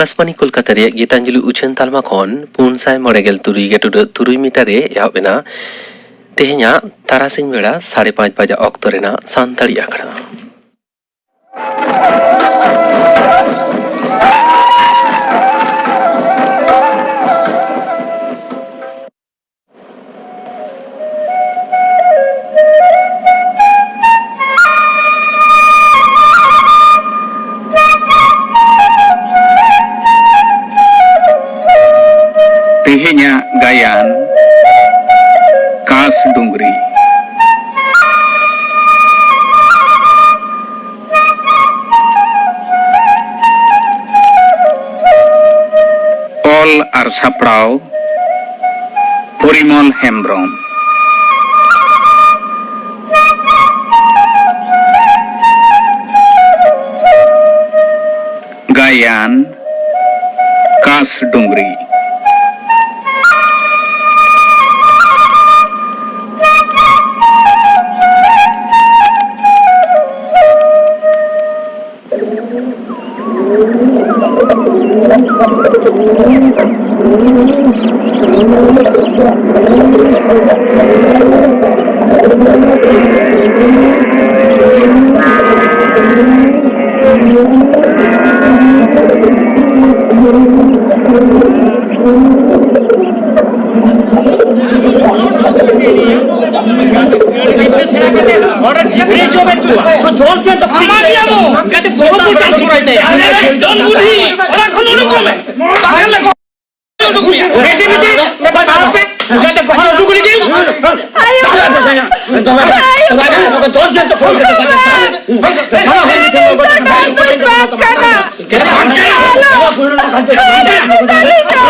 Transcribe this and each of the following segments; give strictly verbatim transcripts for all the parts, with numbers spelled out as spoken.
ᱟᱠᱟᱥᱵᱟᱱᱤ ᱠᱳᱞᱠᱟᱛᱟ ᱨᱮᱭᱟᱜ ᱜᱤᱛᱟᱧᱡᱚᱞᱤ ᱩᱪᱷᱟᱹᱱ ᱛᱟᱞᱢᱟ ᱠᱷᱚᱱ ᱯᱩᱱ ᱥᱟᱭ ᱢᱚᱬᱮ ᱜᱮᱞ ᱛᱩᱨᱩᱭ ᱜᱮᱴᱩᱰᱟᱹᱜ ᱛᱩᱨᱩᱭ ᱢᱤᱴᱟᱨ ᱨᱮ ᱮᱦᱚᱵ ᱮᱱᱟ ᱛᱮᱦᱮᱧᱟᱜ ᱛᱟᱨᱟᱥᱤᱧ ᱵᱮᱲᱟ ᱥᱟᱲᱮ ᱯᱟᱸᱪ ᱵᱟᱡᱟ ᱚᱠᱛᱚ ᱨᱮᱱᱟᱜ ᱥᱟᱱᱛᱟᱲᱤ ᱟᱠᱷᱲᱟ᱾ ᱛᱮᱦᱮᱧᱟᱜ ᱜᱟᱭᱟᱱ, ᱠᱟᱸᱥ ᱰᱩᱝᱨᱤ᱾ ᱚᱞ ᱟᱨ ᱥᱟᱯᱲᱟᱣ ᱯᱚᱨᱤᱢᱚᱞ ᱦᱮᱢᱵᱽᱨᱚᱢ᱾ ᱜᱟᱭᱟᱱ, ᱠᱟᱸᱥ ᱰᱩᱝᱨᱤ᱾ ᱡᱚᱞ ᱵᱩᱰᱷᱤ, ᱚᱲᱟᱜ ᱠᱷᱚᱱ ᱩᱰᱩᱠᱚᱜ ᱢᱮ᱾ ᱵᱮᱥᱤ ᱵᱮᱥᱤ ᱥᱟᱵ ᱯᱮ, ᱡᱟᱛᱮ ᱵᱟᱦᱟᱞ ᱩᱰᱩᱠ ᱞᱟᱹᱜᱤᱫ᱾ ᱟᱭᱳ! ᱟᱭᱳ! ᱤᱧ ᱫᱚ ᱰᱟᱝᱜᱚᱭ ᱵᱟᱝ ᱠᱟᱱᱟ᱾ ᱟᱞᱚ ᱯᱮ ᱫᱟᱞᱤᱧᱟ᱾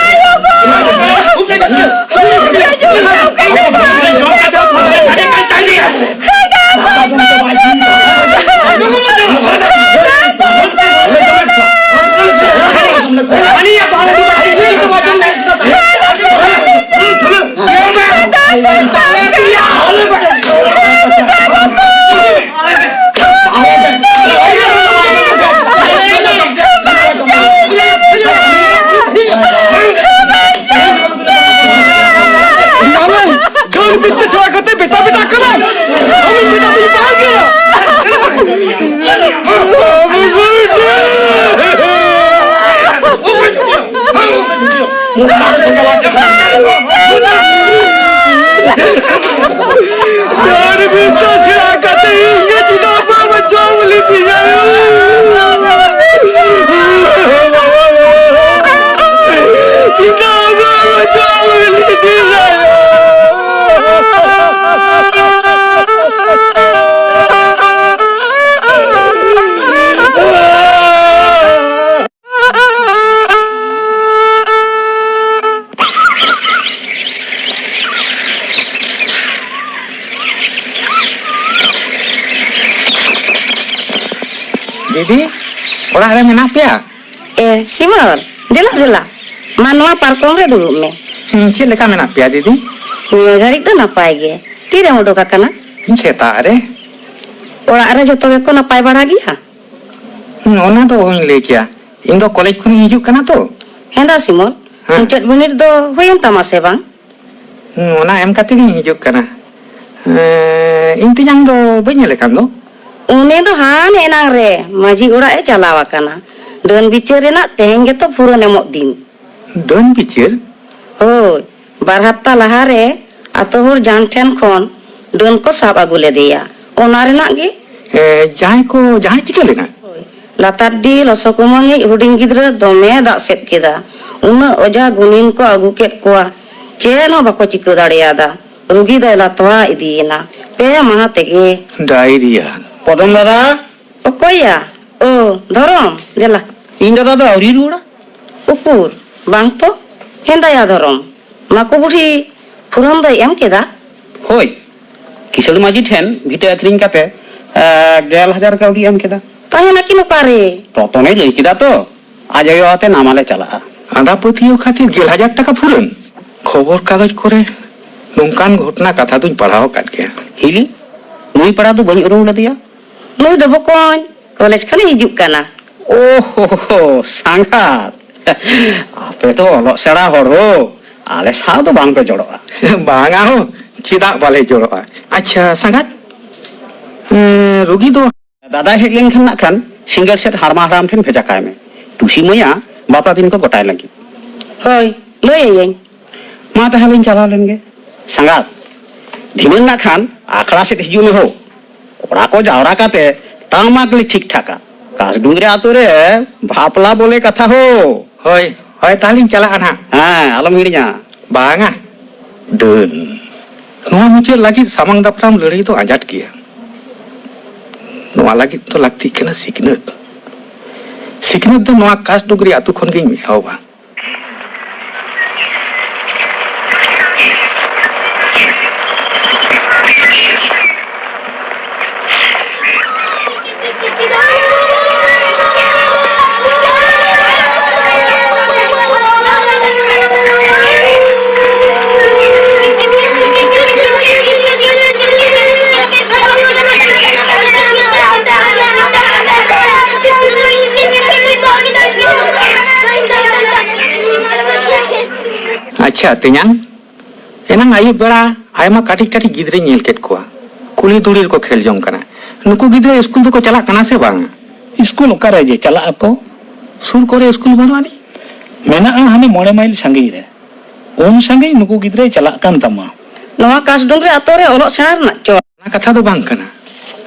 ᱟᱭᱳ ᱜᱚ! ᱦᱤᱡᱩᱜ ᱢᱮ, ᱚᱠᱟ ᱨᱮ ᱢᱮᱱᱟᱜ ᱢᱮᱭᱟ? ᱵᱤᱫᱽᱫᱟᱹ ᱪᱷᱟᱲᱟ ᱠᱟᱛᱮ ᱵᱮᱴᱟ ᱵᱮᱴᱟ ᱠᱟᱱᱟᱢ᱾ ᱟᱢᱤᱧ ᱵᱮᱴᱟ ᱫᱚᱧ ᱵᱟᱝ ᱠᱟᱱᱟ᱾ ᱟᱨ ᱵᱤᱫᱽᱫᱟᱹ ᱪᱷᱟᱲᱟ ᱠᱟᱛᱮ ᱤᱧ ᱜᱮ ᱪᱮᱫᱟᱜ ᱵᱟᱢ ᱟᱸᱡᱚᱢ ᱞᱤᱫᱤᱧᱟ? ᱪᱮᱫᱟᱜ ᱵᱟᱢ ᱟᱸᱡᱚᱢ ᱞᱤᱫᱤᱧᱟ? ᱫᱤᱫᱤ, ᱚᱲᱟᱜ ᱨᱮ ᱢᱮᱱᱟᱜ ᱯᱮᱭᱟ? ᱮ, ᱥᱤᱢᱚᱞ, ᱫᱮᱞᱟ, ᱫᱮᱞᱟ᱾ ᱢᱟ, ᱱᱚᱣᱟ ᱯᱟᱨᱠᱚᱢ ᱨᱮ ᱫᱩᱲᱩᱵ ᱢᱮ᱾ ᱦᱩᱸ, ᱪᱮᱫ ᱞᱮᱠᱟ ᱢᱮᱱᱟᱜ ᱯᱮᱭᱟ, ᱫᱤᱫᱤ? ᱱᱤᱭᱟᱹ ᱜᱷᱟᱹᱲᱤᱡ ᱫᱚ ᱱᱟᱯᱟᱭ ᱜᱮ᱾ ᱛᱤᱨᱮᱢ ᱩᱰᱩᱠ ᱟᱠᱟᱱᱟ? ᱥᱮᱛᱟᱜ ᱨᱮ᱾ ᱚᱲᱟᱜ ᱨᱮ ᱡᱚᱛᱚ ᱜᱮᱠᱚ ᱱᱟᱯᱟᱭ ᱵᱟᱲᱟ ᱜᱮᱭᱟ? ᱦᱩᱸ, ᱚᱱᱟ ᱫᱚ ᱚᱦᱚᱧ ᱞᱟᱹᱭ ᱠᱮᱭᱟ᱾ ᱤᱧ ᱫᱚ ᱠᱚᱞᱮᱡᱽ ᱠᱷᱚᱱᱤᱧ ᱦᱤᱡᱩᱜ ᱠᱟᱱᱟ ᱛᱚ᱾ ᱦᱮᱸᱫᱟ ᱥᱤᱢᱚᱞ, ᱦᱮᱸ᱾ ᱢᱩᱪᱟᱹᱫ ᱵᱤᱱᱤᱰ ᱫᱚ ᱦᱩᱭᱮᱱ ᱛᱟᱢᱟ ᱥᱮ ᱵᱟᱝ? ᱦᱩᱸ, ᱚᱱᱟ ᱮᱢ ᱠᱟᱛᱮ ᱜᱤᱧ ᱦᱤᱡᱩᱜ ᱠᱟᱱᱟ᱾ ᱮᱸ, ᱤᱧ ᱛᱮᱧᱟᱝ ᱫᱚ ᱵᱟᱹᱧ ᱧᱮᱞᱮ ᱠᱟᱱ ᱫᱚ? ᱩᱱᱤ ᱫᱚ ᱦᱟᱱᱮ ᱮᱱᱟᱝ ᱨᱮ ᱢᱟᱹᱡᱷᱤ ᱚᱲᱟᱜ ᱮ ᱪᱟᱞᱟᱣ ᱟᱠᱟᱱᱟ᱾ ᱰᱟᱹᱱ ᱵᱤᱪᱟᱹᱨ ᱨᱮᱱᱟᱜ ᱛᱮᱦᱮᱧ ᱜᱮᱛᱚ ᱯᱩᱨᱟᱹᱱ ᱮᱢᱚᱜ ᱫᱤᱱ᱾ ᱰᱟᱹᱱ ᱵᱤᱪᱟᱹᱨ? ᱦᱳᱭ, ᱵᱟᱨ ᱦᱟᱯᱛᱟ ᱞᱟᱦᱟ ᱨᱮ ᱟᱛᱳ ᱦᱚᱲ ᱡᱟᱱ ᱴᱷᱮᱱ ᱠᱷᱚᱱ ᱰᱟᱹᱱ ᱠᱚ ᱥᱟᱵ ᱟᱹᱜᱩ ᱞᱮᱫᱮᱭᱟ᱾ ᱚᱱᱟ ᱨᱮᱱᱟᱜ ᱜᱮ᱾ ᱮ, ᱡᱟᱦᱟᱸᱭ ᱠᱚ, ᱡᱟᱦᱟᱸᱭ ᱪᱤᱠᱟᱹ ᱞᱮᱱᱟ? ᱦᱳᱭ, ᱞᱟᱛᱟᱨᱰᱤ ᱞᱚᱥᱚᱠᱩᱢᱟᱹᱝᱤᱡ ᱦᱩᱰᱤᱧ ᱜᱤᱫᱽᱨᱟᱹ ᱫᱚᱢᱮ ᱫᱟᱜ ᱥᱮᱫ ᱠᱮᱫᱟ᱾ ᱩᱱᱟᱹᱜ ᱚᱡᱷᱟ ᱜᱩᱱᱤᱱ ᱠᱚ ᱟᱹᱜᱩ ᱠᱮᱫ ᱠᱚᱣᱟ, ᱪᱮᱫ ᱦᱚᱸ ᱵᱟᱠᱚ ᱪᱤᱠᱟᱹ ᱫᱟᱲᱮᱭᱟᱫᱟ᱾ ᱨᱩᱜᱤ ᱫᱚᱭ ᱞᱟᱛᱣᱟ ᱤᱫᱤᱭᱮᱱᱟ ᱯᱮ ᱢᱟᱦᱟ ᱛᱮᱜᱮ᱾ ᱰᱟᱭᱨᱤᱭᱟ᱾ ᱯᱚᱫᱚᱢ ᱫᱟᱫᱟ᱾ ᱚᱠᱚᱭᱭᱟ? ᱳ, ᱫᱷᱚᱨᱚᱢ, ᱫᱮᱞᱟ᱾ ᱤᱧ ᱫᱟᱫᱟ ᱫᱚ ᱟᱹᱣᱨᱤ ᱨᱩᱣᱟᱹᱲᱟ᱾ ᱩᱠᱩᱨ, ᱵᱟᱝ ᱛᱚ᱾ ᱦᱮᱸᱫᱟᱭᱟ ᱫᱷᱚᱨᱚᱢ, ᱢᱟᱠᱚ ᱵᱩᱰᱷᱤ ᱯᱷᱩᱨᱚᱱ ᱫᱚᱭ ᱮᱢ ᱠᱮᱫᱟ? ᱦᱳᱭ, ᱠᱤᱥᱟᱹᱬ ᱢᱟᱹᱡᱷᱤ ᱴᱷᱮᱱ ᱵᱷᱤᱴᱟᱹ ᱟᱹᱠᱷᱨᱤᱧ ᱠᱟᱛᱮ, ᱮ, ᱜᱮᱞ ᱦᱟᱡᱟᱨ ᱠᱟᱹᱣᱰᱤ ᱮᱢ ᱠᱮᱫᱟ᱾ ᱛᱟᱦᱮᱱᱟᱠᱤᱱ ᱚᱠᱟᱨᱮ? ᱨᱚᱛᱚᱱᱮ ᱞᱟᱹᱭ ᱠᱮᱫᱟ ᱛᱚ, ᱟᱡ ᱟᱭᱳ ᱟᱛᱮ ᱱᱟᱢᱟᱞᱮ ᱪᱟᱞᱟᱜᱼᱟ᱾ ᱟᱸᱫᱷᱟ ᱯᱟᱹᱛᱭᱟᱹᱣ ᱠᱷᱟᱹᱛᱤᱨ ᱜᱮᱞ ᱦᱟᱡᱟᱨ ᱴᱟᱠᱟ ᱯᱷᱩᱨᱟᱹᱱ? ᱠᱷᱚᱵᱚᱨ ᱠᱟᱜᱚᱡᱽ ᱠᱚᱨᱮ ᱱᱚᱝᱠᱟᱱ ᱜᱷᱚᱴᱚᱱᱟ ᱠᱟᱛᱷᱟ ᱫᱩᱧ ᱯᱟᱲᱦᱟᱣ ᱟᱠᱟᱫ ᱜᱮᱭᱟ᱾ ᱦᱤᱞᱤ, ᱱᱩᱭ ᱯᱟᱲᱟ ᱫᱚ ᱵᱟᱹᱧ ᱩᱨᱩᱢ ᱞᱮᱫᱮᱭᱟ᱾ ᱱᱩᱭ ᱫᱚ ᱵᱚᱠᱚᱧ ᱠᱚᱞᱮᱡᱽ ᱠᱷᱚᱱᱮ ᱦᱤᱡᱩᱜ ᱠᱟᱱᱟ᱾ ᱳ ᱦᱳ ᱦᱳ, ᱥᱟᱸᱜᱟᱛ᱾ ᱟᱯᱮ ᱫᱚ ᱚᱞᱚᱜ ᱥᱮᱬᱟ ᱦᱚᱲ ᱦᱳ, ᱟᱞᱮ ᱥᱟᱶ ᱫᱚ ᱵᱟᱝ ᱯᱮ ᱡᱚᱲᱚᱜᱼᱟ᱾ ᱵᱟᱝᱟ ᱦᱳ, ᱪᱮᱫᱟᱜ ᱵᱟᱞᱮ ᱡᱚᱲᱚᱜᱼᱟ? ᱟᱪᱪᱷᱟ ᱥᱟᱸᱜᱟᱛ, ᱮᱸ, ᱨᱩᱜᱤ ᱫᱚ ᱫᱟᱫᱟᱭ ᱦᱮᱡ ᱞᱮᱱᱠᱷᱟᱱ ᱱᱟᱜ ᱠᱷᱟᱱ ᱥᱤᱸᱜᱟᱹᱲ ᱥᱮᱫ ᱦᱟᱲᱢᱟ ᱦᱟᱲᱟᱢ ᱴᱷᱮᱱ ᱵᱷᱮᱡᱟ ᱠᱟᱭ ᱢᱮ᱾ ᱴᱩᱥᱤ ᱢᱟᱹᱭᱟ ᱵᱟᱯᱞᱟ ᱫᱤᱱ ᱠᱚ ᱜᱚᱴᱟᱭ ᱞᱟᱹᱜᱤᱫ᱾ ᱦᱳᱭ, ᱞᱟᱹᱭ ᱟᱹᱭᱟᱹᱧ᱾ ᱢᱟ ᱛᱟᱦᱞᱮᱧ ᱪᱟᱞᱟᱣ ᱞᱮᱱ ᱜᱮ᱾ ᱥᱟᱸᱜᱟᱛ, ᱫᱷᱤᱱᱟᱹᱝ ᱱᱟᱜ ᱠᱷᱟᱱ ᱟᱠᱷᱲᱟ ᱥᱮᱫ ᱦᱤᱡᱩᱜ ᱢᱮ ᱦᱳ᱾ ᱠᱚᱲᱟ ᱠᱚ ᱡᱟᱣᱨᱟ ᱠᱟᱛᱮ ᱴᱟᱢᱟᱠ ᱞᱮ ᱴᱷᱤᱠ ᱴᱷᱟᱠᱟ᱾ ᱠᱟᱥᱰᱩᱝᱨᱤ ᱟᱛᱳ ᱨᱮ ᱵᱟᱯᱞᱟ ᱵᱚᱞᱮ ᱠᱟᱛᱷᱟ ᱦᱳ᱾ ᱦᱳᱭ, ᱦᱳᱭ, ᱛᱟᱦᱞᱮᱧ ᱪᱟᱞᱟᱜᱼᱟ ᱱᱟᱦᱟᱜ᱾ ᱦᱮᱸ, ᱟᱞᱚᱢ ᱦᱤᱲᱤᱧᱟ᱾ ᱵᱟᱝᱟ, ᱰᱟᱹᱱ᱾ ᱱᱚᱣᱟ ᱢᱩᱪᱟᱹᱫ ᱞᱟᱹᱜᱤᱫ ᱥᱟᱢᱟᱝ ᱫᱟᱯᱨᱟᱢ ᱞᱟᱹᱲᱦᱟᱹᱭ ᱫᱚ ᱟᱸᱡᱷᱟᱴ ᱜᱮᱭᱟ᱾ ᱱᱚᱣᱟ ᱞᱟᱹᱜᱤᱫ ᱫᱚ ᱞᱟᱹᱠᱛᱤᱜ ᱠᱟᱱᱟ ᱥᱤᱠᱷᱱᱟᱹᱛ᱾ ᱥᱤᱠᱷᱱᱟᱹᱛ ᱫᱚ ᱱᱚᱣᱟ ᱠᱟᱥᱰᱩᱝᱨᱤ ᱟᱛᱳ ᱠᱷᱚᱱ ᱜᱤᱧ ᱮᱦᱚᱵᱟ᱾ ᱟᱪᱪᱷᱟ ᱛᱮᱧᱟᱝ, ᱮᱱᱟᱝ ᱟᱹᱭᱩᱵ ᱵᱮᱲᱟ ᱟᱭᱢᱟ ᱠᱟᱹᱴᱤᱡ ᱠᱟᱹᱴᱤᱡ ᱜᱤᱫᱽᱨᱟᱹᱧ ᱧᱮᱞ ᱠᱮᱫ ᱠᱚᱣᱟ, ᱠᱩᱞᱦᱤ ᱫᱷᱩᱲᱤ ᱨᱮᱠᱚ ᱠᱷᱮᱞ ᱡᱚᱝ ᱠᱟᱱᱟ᱾ ᱱᱩᱠᱩ ᱜᱤᱫᱽᱨᱟᱹ ᱤᱥᱠᱩᱞ ᱫᱚᱠᱚ ᱪᱟᱞᱟᱜ ᱠᱟᱱᱟ ᱥᱮ ᱵᱟᱝ? ᱤᱥᱠᱩᱞ ᱚᱠᱟᱨᱮ ᱡᱮ ᱪᱟᱞᱟᱜ ᱟᱠᱚ? ᱥᱩᱨ ᱠᱚᱨᱮ ᱤᱥᱠᱩᱞ ᱵᱟᱹᱱᱩᱜ ᱟᱹᱱᱤᱡ? ᱢᱮᱱᱟᱜᱼᱟ, ᱦᱟᱱᱮ ᱢᱚᱬᱮ ᱢᱟᱭᱤᱞ ᱥᱟᱺᱜᱤᱧ ᱨᱮ᱾ ᱩᱱ ᱥᱟᱺᱜᱤᱧ ᱱᱩᱠᱩ ᱜᱤᱫᱽᱨᱟᱹᱭ ᱪᱟᱞᱟᱜ ᱠᱟᱱ ᱛᱟᱢᱟ? ᱱᱚᱣᱟ ᱠᱟᱥᱰᱩᱝᱨᱤ ᱟᱛᱳ ᱨᱮ ᱚᱞᱚᱜ ᱥᱮᱬᱟ ᱨᱮᱱᱟᱜ ᱪᱚᱞ᱾ ᱚᱱᱟ ᱠᱟᱛᱷᱟ ᱫᱚ ᱵᱟᱝ ᱠᱟᱱᱟ᱾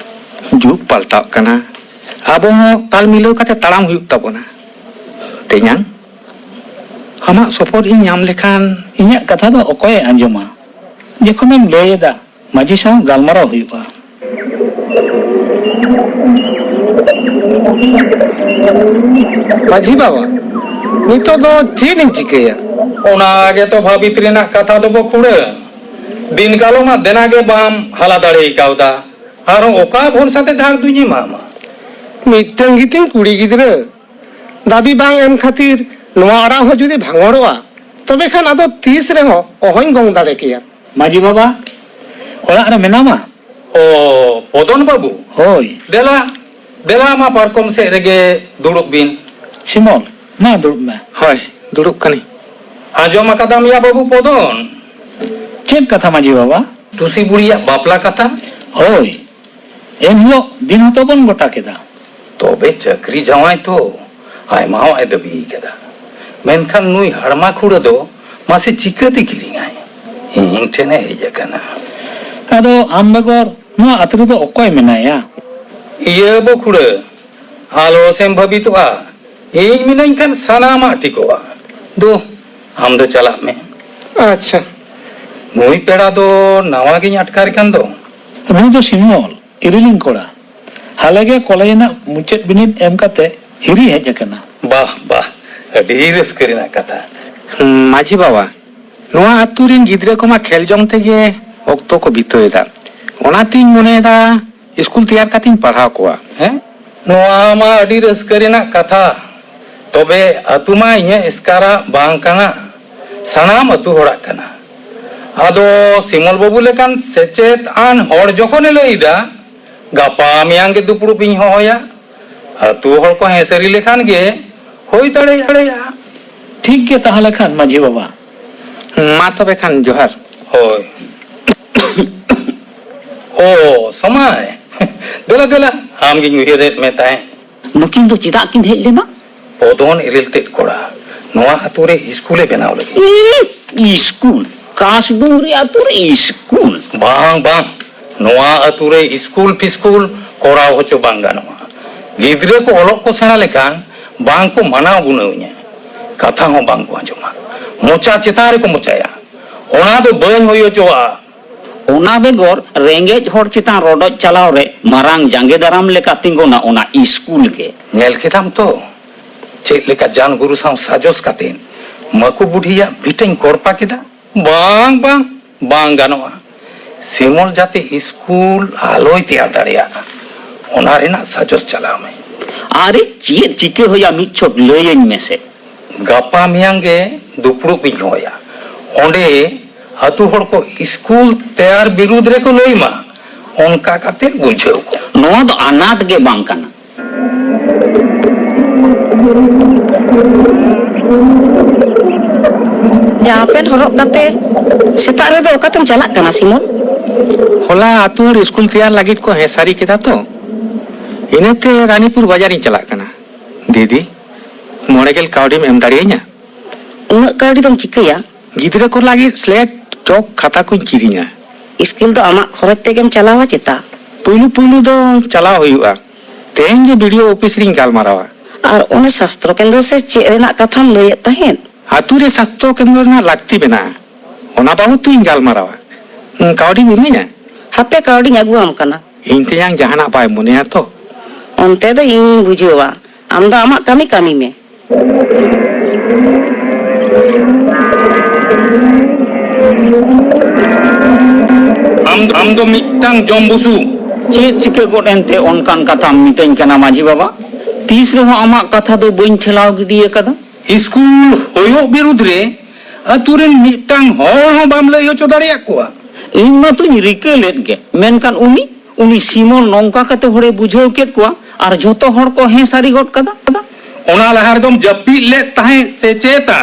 ᱡᱩᱜᱽ ᱯᱟᱞᱴᱟᱣᱜ ᱠᱟᱱᱟ, ᱟᱵᱚ ᱦᱚᱸ ᱛᱟᱞ ᱢᱤᱞᱟᱹᱣ ᱠᱟᱛᱮ ᱛᱟᱲᱟᱢ ᱦᱩᱭᱩᱜ ᱛᱟᱵᱚᱱᱟ᱾ ᱛᱮᱧᱟᱝ, ᱟᱢᱟᱜ ᱥᱚᱯᱚᱦᱚᱫ ᱤᱧ ᱧᱟᱢ ᱞᱮᱠᱷᱟᱱ᱾ ᱤᱧᱟᱜ ᱠᱟᱛᱷᱟ ᱫᱚ ᱚᱠᱚᱭᱮ ᱟᱸᱡᱚᱢᱟ? ᱡᱚᱠᱷᱚᱱᱮᱢ ᱞᱟᱹᱭ ᱮᱫᱟ, ᱢᱟᱹᱡᱷᱤ ᱥᱟᱶ ᱜᱟᱞᱢᱟᱨᱟᱣ ᱦᱩᱭᱩᱜᱼᱟ᱾ ᱢᱟᱹᱡᱷᱤ ᱵᱟᱵᱟ, ᱱᱤᱛᱚᱜ ᱫᱚ ᱪᱮᱫ ᱤᱧ ᱪᱤᱠᱟᱹᱭᱟ? ᱚᱱᱟ ᱜᱮᱛᱚ ᱵᱷᱟᱹᱵᱤᱛ ᱨᱮᱱᱟᱜ ᱠᱟᱛᱷᱟ ᱫᱚᱵᱚ ᱠᱩᱲᱟᱹ᱾ ᱫᱤᱱ ᱠᱟᱞᱚᱢᱟᱜ ᱫᱮᱱᱟ ᱜᱮ ᱵᱟᱢ ᱦᱟᱞᱟ ᱫᱟᱲᱮ ᱠᱟᱣᱫᱟ, ᱟᱨᱦᱚᱸ ᱚᱠᱟ ᱵᱷᱚᱨᱥᱟ ᱛᱮ ᱫᱷᱟᱨ ᱫᱩᱧ ᱮᱢᱟᱢᱟ? ᱢᱤᱫᱴᱟᱝ ᱜᱮᱛᱤᱧ ᱠᱩᱲᱤ ᱜᱤᱫᱽᱨᱟᱹ, ᱫᱟᱹᱵᱤ ᱵᱟᱝ ᱮᱢ ᱠᱷᱟᱹᱛᱤᱨ ᱱᱚᱣᱟ ᱚᱲᱟᱜ ᱦᱚᱸ ᱡᱩᱫᱤ ᱵᱷᱟᱸᱜᱚᱲᱚᱜᱼᱟ, ᱛᱚᱵᱮ ᱠᱷᱟᱱ ᱟᱫᱚ ᱛᱤᱥ ᱨᱮᱦᱚᱸ ᱚᱦᱚᱧ ᱜᱚᱝ ᱫᱟᱲᱮ ᱠᱮᱭᱟ᱾ ᱢᱟᱹᱡᱷᱤ ᱵᱟᱵᱟ, ᱚᱲᱟᱜ ᱨᱮ ᱢᱮᱱᱟᱢᱟ? ᱚ, ᱯᱚᱫᱚᱱ ᱵᱟᱹᱵᱩ? ᱦᱳᱭ᱾ ᱫᱮᱞᱟ, ᱫᱮᱞᱟ ᱢᱟ ᱯᱟᱨᱠᱚᱢ ᱥᱮᱫ ᱨᱮᱜᱮ ᱫᱩᱲᱩᱵ ᱵᱤᱱ᱾ ᱥᱤᱢᱚᱞ, ᱢᱟ ᱫᱩᱲᱩᱵ ᱢᱮ᱾ ᱦᱳᱭ, ᱫᱩᱲᱩᱵ ᱠᱟᱹᱱᱟᱹᱧ᱾ ᱟᱸᱡᱚᱢ ᱟᱠᱟᱫᱟᱢ ᱭᱟ ᱵᱟᱹᱵᱩ ᱯᱚᱫᱚᱱ? ᱪᱮᱫ ᱠᱟᱛᱷᱟ ᱢᱟᱹᱡᱷᱤ ᱵᱟᱵᱟ? ᱴᱩᱥᱤ ᱵᱩᱲᱤᱭᱟᱜ ᱵᱟᱯᱞᱟ ᱠᱟᱛᱷᱟ᱾ ᱦᱳᱭ, ᱮᱱᱦᱤᱞᱳᱜ ᱫᱤᱱ ᱦᱚᱸᱛᱚ ᱵᱚᱱ ᱜᱚᱴᱟ ᱠᱮᱫᱟ᱾ ᱛᱚᱵᱮ ᱪᱟᱹᱠᱨᱤ ᱡᱟᱶᱟᱭ ᱛᱚ ᱟᱭᱢᱟᱣᱟᱜ ᱮ ᱫᱟᱹᱵᱤ ᱠᱟᱫᱟ, ᱢᱮᱱᱠᱷᱟᱱ ᱱᱩᱭ ᱦᱟᱲᱢᱟ ᱠᱷᱩᱲᱟᱹ ᱫᱚ ᱢᱟᱥᱮ ᱪᱤᱠᱟᱹᱛᱮ ᱠᱤᱨᱤᱧᱟᱭ? ᱤᱧ ᱴᱷᱮᱱᱮ ᱦᱮᱡ ᱟᱠᱟᱱᱟ᱾ ᱟᱫᱚ ᱟᱢ ᱵᱮᱜᱚᱨ ᱱᱚᱣᱟ ᱟᱹᱛᱩ ᱨᱮᱫᱚ ᱚᱠᱚᱭ ᱢᱮᱱᱟᱭᱟ? ᱤᱭᱟᱹ ᱵᱚ ᱠᱷᱩᱲᱟᱹ, ᱟᱞᱚ ᱥᱮᱢ ᱵᱷᱟᱹᱵᱤᱛᱚᱜᱼᱟ᱾ ᱤᱧ ᱢᱤᱱᱟᱹᱧ ᱠᱷᱟᱱ ᱥᱟᱱᱟᱢᱟᱜ ᱴᱷᱤᱠᱚᱜᱼᱟ᱾ ᱫᱩ, ᱟᱢ ᱫᱚ ᱪᱟᱞᱟᱜ ᱢᱮ᱾ ᱟᱪᱪᱷᱟ᱾ ᱱᱩᱭ ᱯᱮᱲᱟ ᱫᱚ ᱱᱟᱣᱟ ᱜᱤᱧ ᱟᱴᱠᱟᱨ ᱠᱟᱱ ᱫᱚ᱾ ᱱᱩᱭ ᱫᱚ ᱥᱤᱢᱚᱞ, ᱤᱨᱤᱞᱤᱧ ᱠᱚᱲᱟ᱾ ᱦᱟᱞᱮ ᱜᱮ ᱠᱚᱞᱮᱡᱽ ᱨᱮᱱᱟᱜ ᱢᱩᱪᱟᱹᱫ ᱵᱤᱱᱤᱰ ᱮᱢ ᱠᱟᱛᱮ ᱦᱤᱨᱤ ᱦᱮᱡ ᱟᱠᱟᱱᱟ᱾ ᱵᱟᱦ, ᱵᱟᱦ, ᱟᱹᱰᱤ ᱨᱟᱹᱥᱠᱟᱹ ᱨᱮᱱᱟᱜ ᱠᱟᱛᱷᱟ᱾ ᱦᱩᱸ, ᱢᱟᱹᱡᱷᱤ ᱵᱟᱵᱟ, ᱱᱚᱣᱟ ᱟᱹᱛᱩ ᱨᱤᱱ ᱜᱤᱫᱽᱨᱟᱹ ᱠᱚᱢᱟ ᱠᱷᱮᱞ ᱡᱚᱝ ᱛᱮᱜᱮ ᱚᱠᱛᱚ ᱠᱚ ᱵᱤᱛᱟᱹᱣ ᱮᱫᱟ᱾ ᱚᱱᱟᱛᱤᱧ ᱢᱚᱱᱮᱭᱮᱫᱟ ᱤᱥᱠᱩᱞ ᱛᱮᱭᱟᱨ ᱠᱟᱛᱮᱧ ᱯᱟᱲᱦᱟᱣ ᱠᱚᱣᱟ᱾ ᱦᱮᱸ? ᱱᱚᱣᱟ ᱢᱟ ᱟᱹᱰᱤ ᱨᱟᱹᱥᱠᱟᱹ ᱨᱮᱱᱟᱜ ᱠᱟᱛᱷᱟ᱾ ᱛᱚᱵᱮ ᱟᱹᱛᱩ ᱢᱟ ᱤᱧᱟᱹᱜ ᱮᱥᱠᱟᱨᱟᱜ ᱵᱟᱝ ᱠᱟᱱᱟ, ᱥᱟᱱᱟᱢ ᱟᱹᱛᱩ ᱦᱚᱲᱟᱜ ᱠᱟᱱᱟ᱾ ᱟᱫᱚ ᱥᱤᱢᱚᱞ ᱵᱟᱹᱵᱩ ᱞᱮᱠᱟᱱ ᱥᱮᱪᱮᱫ ᱟᱱ ᱦᱚᱲ ᱡᱚᱠᱷᱚᱱᱮ ᱞᱟᱹᱭ ᱮᱫᱟ, ᱜᱟᱯᱟ ᱢᱮᱭᱟᱝ ᱜᱮ ᱫᱩᱯᱲᱩᱵ ᱤᱧ ᱦᱚᱦᱚᱭᱟ᱾ ᱟᱹᱛᱩ ᱦᱚᱲ ᱠᱚ ᱦᱮᱸ ᱥᱟᱹᱨᱤ ᱞᱮᱠᱷᱟᱱ ᱜᱮ ᱦᱩᱭ ᱫᱟᱲᱮᱭᱟᱜᱼᱟ᱾ ᱴᱷᱤᱠ ᱜᱮ ᱛᱟᱦᱞᱮ ᱠᱷᱟᱱ ᱢᱟᱹᱡᱷᱤ ᱵᱟᱵᱟ᱾ ᱢᱟ ᱛᱚᱵᱮ ᱠᱷᱟᱱ ᱡᱚᱦᱟᱨ᱾ ᱦᱳᱭ᱾ ᱳ, ᱥᱚᱢᱟᱭ᱾ ᱫᱮᱞᱟ, ᱫᱮᱞᱟ, ᱟᱢ ᱜᱤᱧ ᱩᱭᱦᱟᱹᱨᱮᱫ ᱢᱮ ᱛᱟᱦᱮᱸ᱾ ᱱᱩᱠᱤᱱ ᱫᱚ ᱪᱮᱫᱟᱜ ᱠᱤᱱ ᱦᱮᱡ ᱞᱮᱱᱟ? ᱵᱚᱫᱚᱱ ᱮᱨᱮᱞ ᱛᱮᱫ ᱠᱚᱲᱟ, ᱱᱚᱣᱟ ᱟᱛᱳ ᱨᱮ ᱤᱥᱠᱩᱞᱮ ᱵᱮᱱᱟᱣ ᱞᱟᱹᱜᱤᱫ᱾ ᱤᱦ, ᱤᱥᱠᱩᱞ? ᱠᱟᱥᱰᱩᱝᱨᱤ ᱟᱛᱳ ᱨᱮ ᱤᱥᱠᱩᱞ? ᱵᱟᱝ, ᱵᱟᱝ, ᱱᱚᱣᱟ ᱟᱛᱳ ᱨᱮ ᱤᱥᱠᱩᱞ ᱯᱷᱤᱥᱠᱩᱞ ᱠᱚᱨᱟᱣ ᱦᱚᱪᱚ ᱵᱟᱝ ᱜᱟᱱᱚᱜᱼᱟ᱾ ᱜᱤᱫᱽᱨᱟᱹ ᱠᱚ ᱚᱞᱚᱜ ᱠᱚ ᱥᱮᱬᱟ ᱞᱮᱠᱷᱟᱱ ᱵᱟᱝ ᱠᱚ ᱢᱟᱱᱟᱣ ᱜᱩᱱᱟᱹᱣ ᱤᱧᱟ, ᱠᱟᱛᱷᱟ ᱦᱚᱸ ᱵᱟᱝ ᱠᱚ ᱟᱸᱡᱚᱢᱟ, ᱢᱚᱪᱟ ᱪᱮᱛᱟᱱ ᱨᱮᱠᱚ ᱢᱚᱪᱟᱭᱟ᱾ ᱚᱱᱟ ᱫᱚ ᱵᱟᱹᱧ ᱦᱩᱭ ᱦᱚᱪᱚᱣᱟᱜᱼᱟ᱾ ᱚᱱᱟ ᱵᱮᱜᱚᱨ ᱨᱮᱸᱜᱮᱡ ᱦᱚᱲ ᱪᱮᱛᱟᱱ ᱨᱚᱰᱚᱡ ᱪᱟᱞᱟᱣ ᱨᱮ ᱢᱟᱨᱟᱝ ᱡᱟᱸᱜᱮ ᱫᱟᱨᱟᱢ ᱞᱮᱠᱟ ᱛᱤᱸᱜᱩᱱᱟ ᱚᱱᱟ ᱤᱥᱠᱩᱞ ᱜᱮ᱾ ᱧᱮᱞ ᱠᱮᱫᱟᱢ ᱛᱚ, ᱪᱮᱫ ᱞᱮᱠᱟ ᱡᱟᱱ ᱜᱩᱨᱩ ᱥᱟᱶ ᱥᱟᱡᱚᱥ ᱠᱟᱛᱮ ᱢᱟᱹᱠᱩ ᱵᱩᱰᱷᱤᱭᱟᱜ ᱵᱷᱤᱴᱟᱹᱧ ᱠᱚᱲᱯᱟ ᱠᱮᱫᱟ? ᱵᱟᱝ, ᱵᱟᱝ, ᱵᱟᱝ ᱜᱟᱱᱚᱜᱼᱟ᱾ ᱥᱤᱢᱚᱞ ᱡᱟᱛᱮ ᱤᱥᱠᱩᱞ ᱟᱞᱚᱭ ᱛᱮᱭᱟᱨ ᱫᱟᱲᱮᱭᱟᱜ, ᱚᱱᱟ ᱨᱮᱱᱟᱜ ᱥᱟᱡᱚᱥ ᱪᱟᱞᱟᱣ ᱢᱮ᱾ ᱟᱨᱮ, ᱪᱮᱫ ᱪᱤᱠᱟᱹ ᱦᱩᱭᱩᱜᱼᱟ, ᱢᱤᱫ ᱪᱷᱚᱴ ᱞᱟᱹᱭᱟᱹᱧ ᱢᱮᱥᱮ᱾ ᱜᱟᱯᱟ ᱢᱮᱭᱟᱝ ᱜᱮ ᱫᱩᱯᱲᱩᱵ ᱤᱧ ᱦᱚᱦᱚᱭᱟ᱾ ᱚᱸᱰᱮ ᱟᱹᱛᱩ ᱦᱚᱲ ᱠᱚ ᱤᱥᱠᱩᱞ ᱛᱮᱭᱟᱨ ᱵᱤᱨᱩᱫᱽ ᱨᱮᱠᱚ ᱞᱟᱹᱭ ᱢᱟ, ᱚᱱᱠᱟ ᱠᱟᱛᱮ ᱵᱩᱡᱷᱟᱹᱣ ᱠᱚ᱾ ᱱᱚᱣᱟ ᱫᱚ ᱟᱱᱟᱴ ᱜᱮ ᱵᱟᱝ ᱠᱟᱱᱟ᱾ ᱡᱟᱢᱟ ᱯᱮᱱᱴ ᱦᱚᱨᱚᱜ ᱠᱟᱛᱮ ᱥᱮᱛᱟᱜ ᱨᱮᱫᱚ ᱚᱠᱟᱛᱮᱢ ᱪᱟᱞᱟᱜ ᱠᱟᱱᱟ, ᱥᱤᱢᱚᱱ? ᱦᱚᱞᱟ ᱟᱹᱛᱩ ᱦᱚᱲ ᱥᱠᱩᱞ ᱛᱮᱭᱟᱨ ᱞᱟᱹᱜᱤᱫ ᱠᱚ ᱦᱮᱸ ᱥᱟᱹᱨᱤ ᱠᱮᱫᱟ ᱛᱚ, ᱤᱱᱟᱹᱛᱮ ᱨᱟᱱᱤᱯᱩᱨ ᱵᱟᱡᱟᱨᱤᱧ ᱪᱟᱞᱟᱜ ᱠᱟᱱᱟ᱾ ᱫᱤᱫᱤ, ᱢᱚᱬᱮ ᱜᱮᱞ ᱠᱟᱹᱣᱰᱤᱢ ᱮᱢ ᱫᱟᱲᱮᱭᱟᱹᱧᱟ? ᱩᱱᱟᱹᱜ ᱠᱟᱹᱣᱰᱤ ᱫᱚᱢ ᱪᱤᱠᱟᱹᱭᱟ? ᱜᱤᱫᱽᱨᱟᱹ ᱠᱚ ᱞᱟᱹᱜᱤᱫ ᱥᱞᱮᱴ, ᱪᱚᱠ, ᱠᱷᱟᱛᱟ ᱠᱚᱧ ᱠᱤᱨᱤᱧᱟ᱾ ᱥᱠᱩᱞ ᱫᱚ ᱟᱢᱟᱜ ᱠᱷᱚᱨᱚᱪ ᱛᱮᱜᱮᱢ ᱪᱟᱞᱟᱣᱟ ᱪᱮᱛᱟ? ᱯᱩᱭᱞᱩ ᱯᱩᱭᱞᱩ ᱫᱚ ᱪᱟᱞᱟᱣ ᱦᱩᱭᱩᱜᱼᱟ᱾ ᱛᱮᱦᱮᱧ ᱜᱮ ᱵᱤ ᱰᱤ ᱳ ᱚᱯᱷᱤᱥ ᱨᱤᱧ ᱜᱟᱞᱢᱟᱨᱟᱣᱟ᱾ ᱟᱨ ᱚᱱᱮ ᱥᱟᱥᱛᱨᱚ ᱠᱮᱱᱫᱨᱚ ᱥᱮ ᱪᱮᱫ ᱨᱮᱱᱟᱜ ᱠᱟᱛᱷᱟᱢ ᱞᱟᱹᱭᱮᱫ ᱛᱟᱦᱮᱸᱫ? ᱟᱹᱛᱩ ᱨᱮ ᱥᱟᱥᱛᱨᱚ ᱠᱮᱱᱫᱨᱚ ᱨᱮᱱᱟᱜ ᱞᱟᱹᱠᱛᱤ ᱢᱮᱱᱟᱜᱼᱟ, ᱚᱱᱟ ᱵᱟᱵᱚᱫ ᱛᱤᱧ ᱜᱟᱞᱢᱟᱨᱟᱣᱟ᱾ ᱦᱩᱸ, ᱠᱟᱹᱣᱰᱤᱢ ᱤᱢᱟᱹᱧᱟ? ᱦᱟᱯᱮ, ᱠᱟᱹᱣᱰᱤᱧ ᱟᱹᱜᱩᱣᱟᱢ ᱠᱟᱱᱟ᱾ ᱤᱧ ᱛᱮᱭᱟᱝ ᱡᱟᱦᱟᱱᱟᱜ ᱵᱟᱭ ᱢᱚᱱᱮᱭᱟ ᱛᱚ? ᱚᱱᱛᱮ ᱫᱚ ᱤᱧᱤᱧ ᱵᱩᱡᱷᱟᱹᱣᱟ, ᱟᱢ ᱫᱚ ᱟᱢᱟᱜ ᱠᱟᱹᱢᱤ ᱠᱟᱹᱢᱤ ᱢᱮ᱾ ᱟᱢ, ᱟᱢ ᱫᱚ ᱢᱤᱫᱴᱟᱝ ᱡᱚᱢ ᱵᱩᱥᱩ᱾ ᱪᱮᱫ ᱪᱤᱠᱟᱹ ᱜᱚᱫ ᱮᱱᱛᱮ ᱚᱱᱠᱟᱱ ᱠᱟᱛᱷᱟᱢ ᱢᱤᱛᱟᱹᱧ ᱠᱟᱱᱟ ᱢᱟᱹᱡᱷᱤ ᱵᱟᱵᱟ? ᱛᱤᱥ ᱨᱮᱦᱚᱸ ᱟᱢᱟᱜ ᱠᱟᱛᱷᱟ ᱫᱚ ᱵᱟᱹᱧ ᱴᱷᱮᱞᱟᱣ ᱜᱤᱰᱤ ᱟᱠᱟᱫᱟ᱾ ᱥᱠᱩᱞ ᱦᱩᱭᱩᱜ ᱵᱤᱨᱩᱫᱽ ᱨᱮ ᱟᱹᱛᱩ ᱨᱮᱱ ᱢᱤᱫᱴᱟᱝ ᱦᱚᱲ ᱦᱚᱸ ᱵᱟᱢ ᱞᱟᱹᱭ ᱦᱚᱪᱚ ᱫᱟᱲᱮᱭᱟᱜ ᱠᱚᱣᱟ᱾ ᱤᱧ ᱢᱟᱛᱚᱧ ᱨᱤᱠᱟᱹ ᱞᱮᱫ ᱜᱮ, ᱢᱮᱱᱠᱷᱟᱱ ᱩᱱᱤ, ᱩᱱᱤ ᱥᱤᱢᱚᱱ ᱱᱚᱝᱠᱟ ᱠᱟᱛᱮ ᱦᱚᱲᱮ ᱵᱩᱡᱷᱟᱹᱣ ᱠᱮᱫ ᱠᱚᱣᱟ ᱟᱨ ᱡᱷᱚᱛᱚ ᱦᱚᱲ ᱠᱚ ᱦᱮᱸ ᱥᱟᱹᱨᱤ ᱜᱚᱫ ᱠᱟᱫᱟ᱾ ᱚᱱᱟ ᱞᱟᱦᱟ ᱨᱮᱫᱚᱢ ᱡᱟᱹᱯᱤᱫ ᱞᱮᱫ ᱛᱟᱦᱮᱸᱫ ᱥᱮ ᱪᱮᱫᱟ?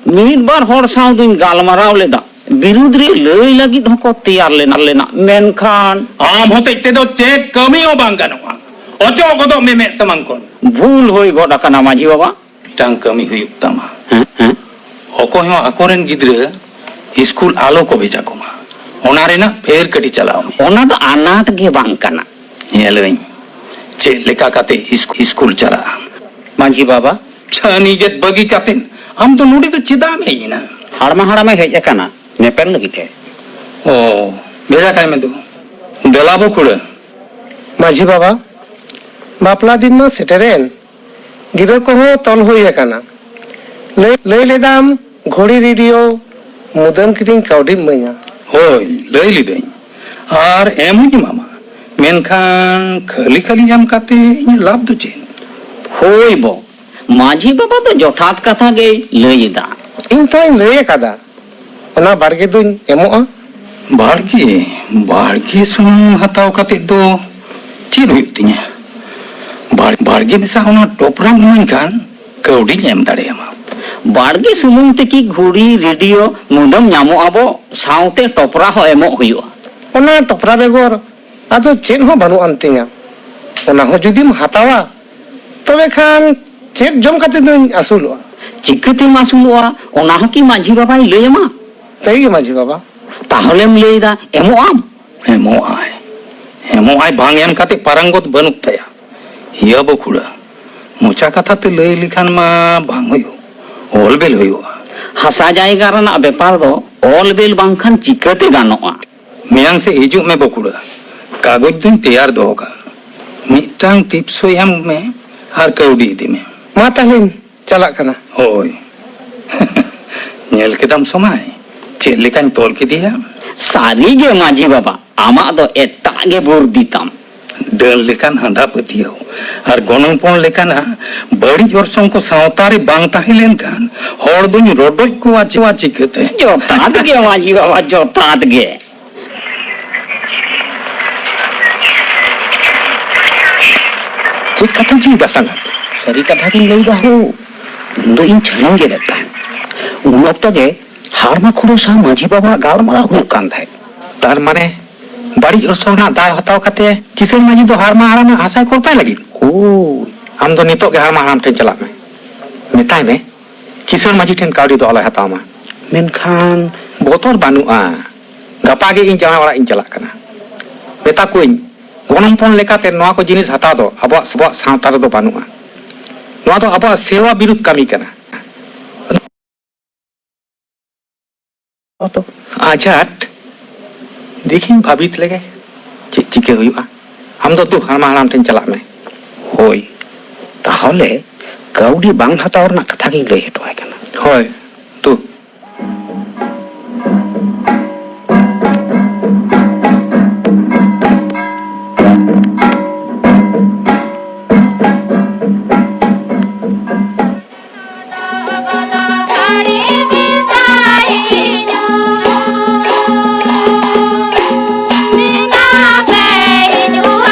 ᱢᱤᱫ ᱵᱟᱨ ᱦᱚᱲ ᱥᱟᱶ ᱫᱩᱧ ᱜᱟᱞᱢᱟᱨᱟᱣ ᱞᱮᱫᱟ, ᱵᱤᱨᱩᱫᱽ ᱨᱮ ᱞᱟᱹᱭ ᱞᱟᱹᱜᱤᱫ ᱦᱚᱸᱠᱚ ᱛᱮᱭᱟᱨ ᱞᱮᱱᱟ, ᱞᱮᱱᱟ, ᱢᱮᱱᱠᱷᱟᱱ ᱟᱢ ᱦᱚᱛᱮᱡ ᱛᱮᱫᱚ ᱪᱮᱫ ᱠᱟᱹᱢᱤ ᱦᱚᱸ ᱵᱟᱝ ᱜᱟᱱᱚᱜᱼᱟ᱾ ᱚᱪᱚᱜ ᱜᱚᱫᱚᱜ ᱢᱮ ᱢᱮᱫ ᱥᱟᱢᱟᱝ ᱠᱷᱚᱱ᱾ ᱵᱷᱩᱞ ᱦᱩᱭ ᱜᱚᱫ ᱟᱠᱟᱱᱟ ᱢᱟᱹᱡᱷᱤ ᱵᱟᱵᱟ᱾ ᱢᱤᱫᱴᱟᱝ ᱠᱟᱹᱢᱤ ᱦᱩᱭᱩᱜ ᱛᱟᱢᱟ᱾ ᱦᱮᱸ, ᱦᱮᱸ᱾ ᱚᱠᱚᱭ ᱦᱚᱸ ᱟᱠᱚᱨᱮᱱ ᱜᱤᱫᱽᱨᱟᱹ ᱥᱠᱩᱞ ᱟᱞᱚ ᱠᱚ ᱵᱷᱮᱡᱟ ᱠᱚᱢᱟ, ᱚᱱᱟ ᱨᱮᱱᱟᱜ ᱯᱷᱮᱨ ᱠᱟᱹᱴᱤᱡ ᱪᱟᱞᱟᱣ ᱢᱮ᱾ ᱚᱱᱟ ᱫᱚ ᱟᱱᱟᱴ ᱜᱮ ᱵᱟᱝ ᱠᱟᱱᱟ᱾ ᱧᱮᱞᱟᱹᱧ ᱪᱮᱫ ᱞᱮᱠᱟ ᱠᱟᱛᱮ ᱤᱥ-, ᱥᱠᱩᱞ ᱪᱟᱞᱟᱜᱼᱟ᱾ ᱢᱟᱹᱡᱷᱤ ᱵᱟᱵᱟ᱾ ᱪᱷᱟᱹᱱᱤ ᱜᱮᱫ ᱵᱟᱹᱜᱤ ᱠᱟᱛᱮ ᱟᱢ ᱫᱚ ᱱᱚᱰᱮ ᱫᱚ ᱪᱮᱫᱟᱜ ᱮᱢ ᱦᱮᱡ ᱮᱱᱟ? ᱦᱟᱲᱢᱟ ᱦᱟᱲᱟᱢᱮ ᱦᱮᱡ ᱟᱠᱟᱱᱟ ᱧᱮᱯᱮᱞ ᱞᱟᱹᱜᱤᱫ ᱮ᱾ ᱚ, ᱵᱷᱮᱡᱟ ᱠᱟᱭ ᱢᱮ ᱫᱩ᱾ ᱫᱮᱞᱟ ᱵᱚ ᱠᱷᱩᱲᱟᱹ᱾ ᱢᱟᱹᱡᱷᱤ ᱵᱟᱵᱟ, ᱵᱟᱯᱞᱟ ᱫᱤᱱ ᱢᱟ ᱥᱮᱴᱮᱨᱮᱱ, ᱜᱤᱨᱟᱹ ᱠᱚᱦᱚᱸ ᱛᱚᱞ ᱦᱩᱭ ᱟᱠᱟᱱᱟ᱾ ᱞᱟᱹᱭ, ᱞᱟᱹᱭ ᱞᱮᱫᱟᱢ ᱜᱷᱚᱲᱤ, ᱨᱮᱰᱤᱭᱳ, ᱢᱩᱫᱟᱹᱢ ᱠᱤᱨᱤᱧ ᱠᱟᱹᱣᱰᱤᱢ ᱤᱢᱟᱹᱧᱟ᱾ ᱦᱳᱭ, ᱞᱟᱹᱭ ᱞᱤᱫᱟᱹᱧ᱾ ᱟᱨ ᱮᱢ ᱦᱚᱸᱧ ᱮᱢᱟᱢᱟ᱾ ᱢᱮᱱᱠᱷᱟᱱ ᱠᱷᱟᱹᱞᱤ ᱠᱷᱟᱹᱞᱤ ᱮᱢ ᱠᱟᱛᱮ ᱤᱧᱟᱹᱜ ᱞᱟᱵᱷ ᱫᱚ ᱪᱮᱫ? ᱦᱳᱭ ᱵᱚ, ᱢᱟᱹᱡᱷᱤ ᱵᱟᱵᱟ ᱫᱚ ᱡᱚᱛᱷᱟᱛ ᱠᱟᱛᱷᱟ ᱜᱮᱭ ᱞᱟᱹᱭ ᱮᱫᱟ᱾ ᱤᱧ ᱛᱚᱧ ᱞᱟᱹᱭ ᱟᱠᱟᱫᱟ, ᱚᱱᱟ ᱵᱟᱲᱜᱮ ᱫᱩᱧ ᱮᱢᱚᱜᱼᱟ᱾ ᱵᱟᱲᱜᱮ, ᱵᱟᱲᱜᱮ ᱥᱩᱢᱩᱝ ᱦᱟᱛᱟᱣ ᱠᱟᱛᱮ ᱫᱚ ᱪᱮᱫ ᱦᱩᱭᱩᱜ ᱛᱤᱧᱟ? ᱵᱟᱲ-, ᱵᱟᱲᱜᱮ ᱢᱮᱥᱟ ᱚᱱᱟ ᱴᱚᱯᱨᱟᱢ ᱤᱢᱟᱹᱧ ᱠᱷᱟᱱ ᱠᱟᱹᱣᱰᱤᱧ ᱮᱢ ᱫᱟᱲᱮᱭᱟᱢᱟ᱾ ᱵᱟᱲᱜᱮ ᱥᱩᱢᱩᱝ ᱛᱮᱠᱤ ᱜᱷᱩᱲᱤ, ᱨᱮᱰᱤᱭᱳ, ᱢᱩᱫᱟᱹᱢ ᱧᱟᱢᱚᱜ ᱟᱵᱚ, ᱥᱟᱶᱛᱮ ᱴᱚᱯᱨᱟ ᱦᱚᱸ ᱮᱢᱚᱜ ᱦᱩᱭᱩᱜᱼᱟ᱾ ᱚᱱᱟ ᱴᱚᱯᱨᱟ ᱵᱮᱜᱚᱨ ᱟᱫᱚ ᱪᱮᱫ ᱦᱚᱸ ᱵᱟᱹᱱᱩᱜ ᱟᱱ ᱛᱤᱧᱟ᱾ ᱚᱱᱟ ᱦᱚᱸ ᱡᱩᱫᱤᱢ ᱦᱟᱛᱟᱣᱟ, ᱛᱚᱵᱮ ᱠᱷᱟᱱ ᱪᱮᱫ ᱡᱚᱢ ᱠᱟᱛᱮ ᱫᱚᱧ ᱟᱹᱥᱩᱞᱚᱜᱼᱟ? ᱪᱤᱠᱟᱹᱛᱮᱢ ᱟᱹᱥᱩᱞᱚᱜᱼᱟ, ᱚᱱᱟ ᱦᱚᱸ ᱠᱤ ᱢᱟᱹᱡᱷᱤ ᱵᱟᱵᱟᱭ ᱞᱟᱹᱭ ᱟᱢᱟ? ᱥᱟᱹᱨᱤ ᱜᱮ ᱢᱟᱹᱡᱷᱤ ᱵᱟᱵᱟ᱾ ᱛᱟᱦᱚᱞᱮᱢ ᱞᱟᱹᱭ ᱮᱫᱟ ᱮᱢᱚᱜ ᱟᱢ? ᱮᱢᱚᱜ ᱟᱭ, ᱮᱢᱚᱜ ᱟᱭ, ᱵᱟᱝ ᱮᱢ ᱠᱟᱛᱮ ᱯᱟᱨᱟᱝᱜᱚᱛ ᱵᱟᱹᱱᱩᱜ ᱛᱟᱭᱟ᱾ ᱤᱭᱟᱹ ᱵᱟᱹᱠᱷᱩᱲᱟ, ᱢᱚᱪᱟ ᱠᱟᱛᱷᱟ ᱛᱮ ᱞᱟᱹᱭ ᱞᱮᱠᱷᱟᱱ ᱢᱟ ᱵᱟᱝ ᱦᱩᱭᱩᱜ, ᱚᱞ ᱵᱮᱞ ᱦᱩᱭᱩᱜᱼᱟ᱾ ᱦᱟᱥᱟ ᱡᱟᱭᱜᱟ ᱨᱮᱱᱟᱜ ᱵᱮᱯᱟᱨ ᱫᱚ ᱚᱞ ᱵᱮᱞ ᱵᱟᱝᱠᱷᱟᱱ ᱪᱤᱠᱟᱹᱛᱮ ᱜᱟᱱᱚᱜᱼᱟ? ᱢᱮᱭᱟᱝ ᱥᱮᱫ ᱦᱤᱡᱩᱜ ᱢᱮ ᱵᱟᱹᱠᱷᱩᱲᱟ, ᱠᱟᱜᱚᱡᱽ ᱫᱩᱧ ᱛᱮᱭᱟᱨ ᱫᱚᱦᱚ ᱠᱟᱜᱼᱟ᱾ ᱢᱤᱫᱴᱟᱝ ᱴᱤᱯᱥᱚᱭ ᱮᱢ ᱢᱮ ᱟᱨ ᱠᱟᱹᱣᱰᱤ ᱤᱫᱤ ᱢᱮ᱾ ᱢᱟ ᱛᱟᱦᱞᱮᱧ ᱪᱟᱞᱟᱜ ᱠᱟᱱᱟ᱾ ᱦᱳᱭ᱾ ᱧᱮᱞ ᱠᱮᱫᱟᱢ ᱥᱚᱢᱟᱭ, ᱪᱮᱫ ᱞᱮᱠᱟᱧ ᱛᱚᱞ ᱠᱮᱫᱮᱭᱟ? ᱥᱟᱹᱨᱤ ᱜᱮ ᱢᱟᱹᱡᱷᱤ ᱵᱟᱵᱟ, ᱟᱢᱟᱜ ᱫᱚ ᱮᱴᱟᱜ ᱜᱮ ᱵᱩᱨᱫᱤ ᱛᱟᱢ᱾ ᱰᱟᱹᱱ ᱞᱮᱠᱟᱱ ᱟᱸᱫᱷᱟ ᱯᱟᱹᱛᱭᱟᱹᱣ ᱟᱨ ᱜᱚᱱᱚᱝ ᱯᱚᱱ ᱞᱮᱠᱟᱱᱟᱜ ᱵᱟᱹᱲᱤᱡ ᱚᱨᱥᱚᱝ ᱠᱚ ᱥᱟᱶᱛᱟ ᱨᱮ ᱵᱟᱝ ᱛᱟᱦᱮᱸ ᱞᱮᱱᱠᱷᱟᱱ ᱦᱚᱲ ᱫᱩᱧ ᱨᱚᱰᱚᱡ ᱠᱚᱣᱟ ᱪᱮ ᱪᱤᱠᱟᱹᱛᱮ? ᱡᱚᱛᱷᱟᱛ ᱜᱮ ᱢᱟᱹᱡᱷᱤ ᱵᱟᱵᱟ, ᱡᱚᱛᱷᱟᱛ ᱜᱮ᱾ ᱪᱮᱫ ᱠᱟᱛᱷᱟᱢ ᱞᱟᱹᱭᱫᱟ ᱥᱟᱸᱜᱟᱛ? ᱥᱟᱹᱨᱤ ᱠᱟᱛᱷᱟ ᱜᱤᱧ ᱞᱟᱹᱭᱫᱟ ᱦᱳ᱾ ᱩᱱ ᱫᱚ ᱤᱧ ᱪᱷᱟᱹᱱᱤᱧ ᱜᱮᱫᱮᱫ ᱛᱟᱦᱮᱸᱫ᱾ ᱩᱱ ᱚᱠᱛᱚ ᱜᱮ ᱦᱟᱲᱢᱟ ᱠᱷᱩᱲᱟᱹ ᱥᱟᱶ ᱢᱟᱹᱡᱷᱤ ᱵᱟᱵᱟᱣᱟᱜ ᱜᱟᱞᱢᱟᱨᱟᱣ ᱦᱩᱭᱩᱜ ᱠᱟᱱ ᱛᱟᱦᱮᱸᱫ᱾ ᱛᱟᱨ ᱢᱟᱱᱮ ᱵᱟᱹᱲᱤᱡ ᱚᱨᱥᱚᱝ ᱨᱮᱱᱟᱜ ᱫᱟᱭ ᱦᱟᱛᱟᱣ ᱠᱟᱛᱮ ᱠᱤᱥᱟᱹᱬ ᱢᱟᱹᱡᱷᱤ ᱫᱚ ᱦᱟᱲᱢᱟ ᱦᱟᱲᱟᱢᱟᱜ ᱦᱟᱥᱟᱭ ᱠᱚᱨᱯᱟᱭ ᱞᱟᱹᱜᱤᱫ? ᱦᱳᱭ᱾ ᱟᱢ ᱫᱚ ᱱᱤᱛᱚᱜ ᱜᱮ ᱦᱟᱲᱢᱟ ᱦᱟᱲᱟᱢ ᱴᱷᱮᱱ ᱪᱟᱞᱟᱜ ᱢᱮ, ᱢᱮᱛᱟᱭ ᱢᱮ ᱠᱤᱥᱟᱹᱬ ᱢᱟᱹᱡᱷᱤ ᱴᱷᱮᱱ ᱠᱟᱹᱣᱰᱤ ᱫᱚ ᱟᱞᱚᱭ ᱦᱟᱛᱟᱣ ᱢᱟ᱾ ᱢᱮᱱᱠᱷᱟᱱ ᱵᱚᱛᱚᱨ ᱵᱟᱹᱱᱩᱜᱼᱟ, ᱜᱟᱯᱟ ᱜᱮ ᱤᱧ ᱡᱟᱶᱟᱭ ᱚᱲᱟᱜ ᱤᱧ ᱪᱟᱞᱟᱜ ᱠᱟᱱᱟ᱾ ᱢᱮᱛᱟ ᱠᱚᱣᱟᱹᱧ, ᱜᱚᱱᱚᱝ ᱯᱚᱱ ᱞᱮᱠᱟᱛᱮ ᱱᱚᱣᱟ ᱠᱚ ᱡᱤᱱᱤᱥ ᱦᱟᱛᱟᱣ ᱫᱚ ᱟᱵᱚᱣᱟᱜ, ᱟᱵᱚᱣᱟᱜ ᱥᱟᱶᱛᱟ ᱨᱮᱫᱚ ᱵᱟᱹᱱᱩᱜᱼᱟ᱾ ᱱᱚᱣᱟ ᱫᱚ ᱟᱵᱚᱣᱟᱜ ᱥᱮᱨᱣᱟ ᱵᱤᱨᱩᱫᱷ ᱠᱟᱹᱢᱤ ᱠᱟᱱᱟ᱾ ᱟᱡᱷᱟᱴ, ᱫᱮᱠᱷᱤᱧ ᱵᱷᱟᱹᱵᱤᱛ ᱞᱮᱜᱮ ᱪᱮᱫ ᱪᱤᱠᱟᱹ ᱦᱩᱭᱩᱜᱼᱟ᱾ ᱟᱢ ᱫᱚ ᱫᱩ ᱦᱟᱲᱢᱟ ᱦᱟᱲᱟᱢ ᱴᱷᱮᱱ ᱪᱟᱞᱟᱜ ᱢᱮ᱾ ᱦᱳᱭ, ᱛᱟᱦᱚᱞᱮ ᱠᱟᱹᱣᱰᱤ ᱵᱟᱝ ᱦᱟᱛᱟᱣ ᱨᱮᱱᱟᱜ ᱠᱟᱛᱷᱟ ᱜᱤᱧ ᱞᱟᱹᱭ ᱦᱚᱴᱚ ᱟᱭ ᱠᱟᱱᱟ᱾ ᱦᱳᱭ, ᱫᱩ᱾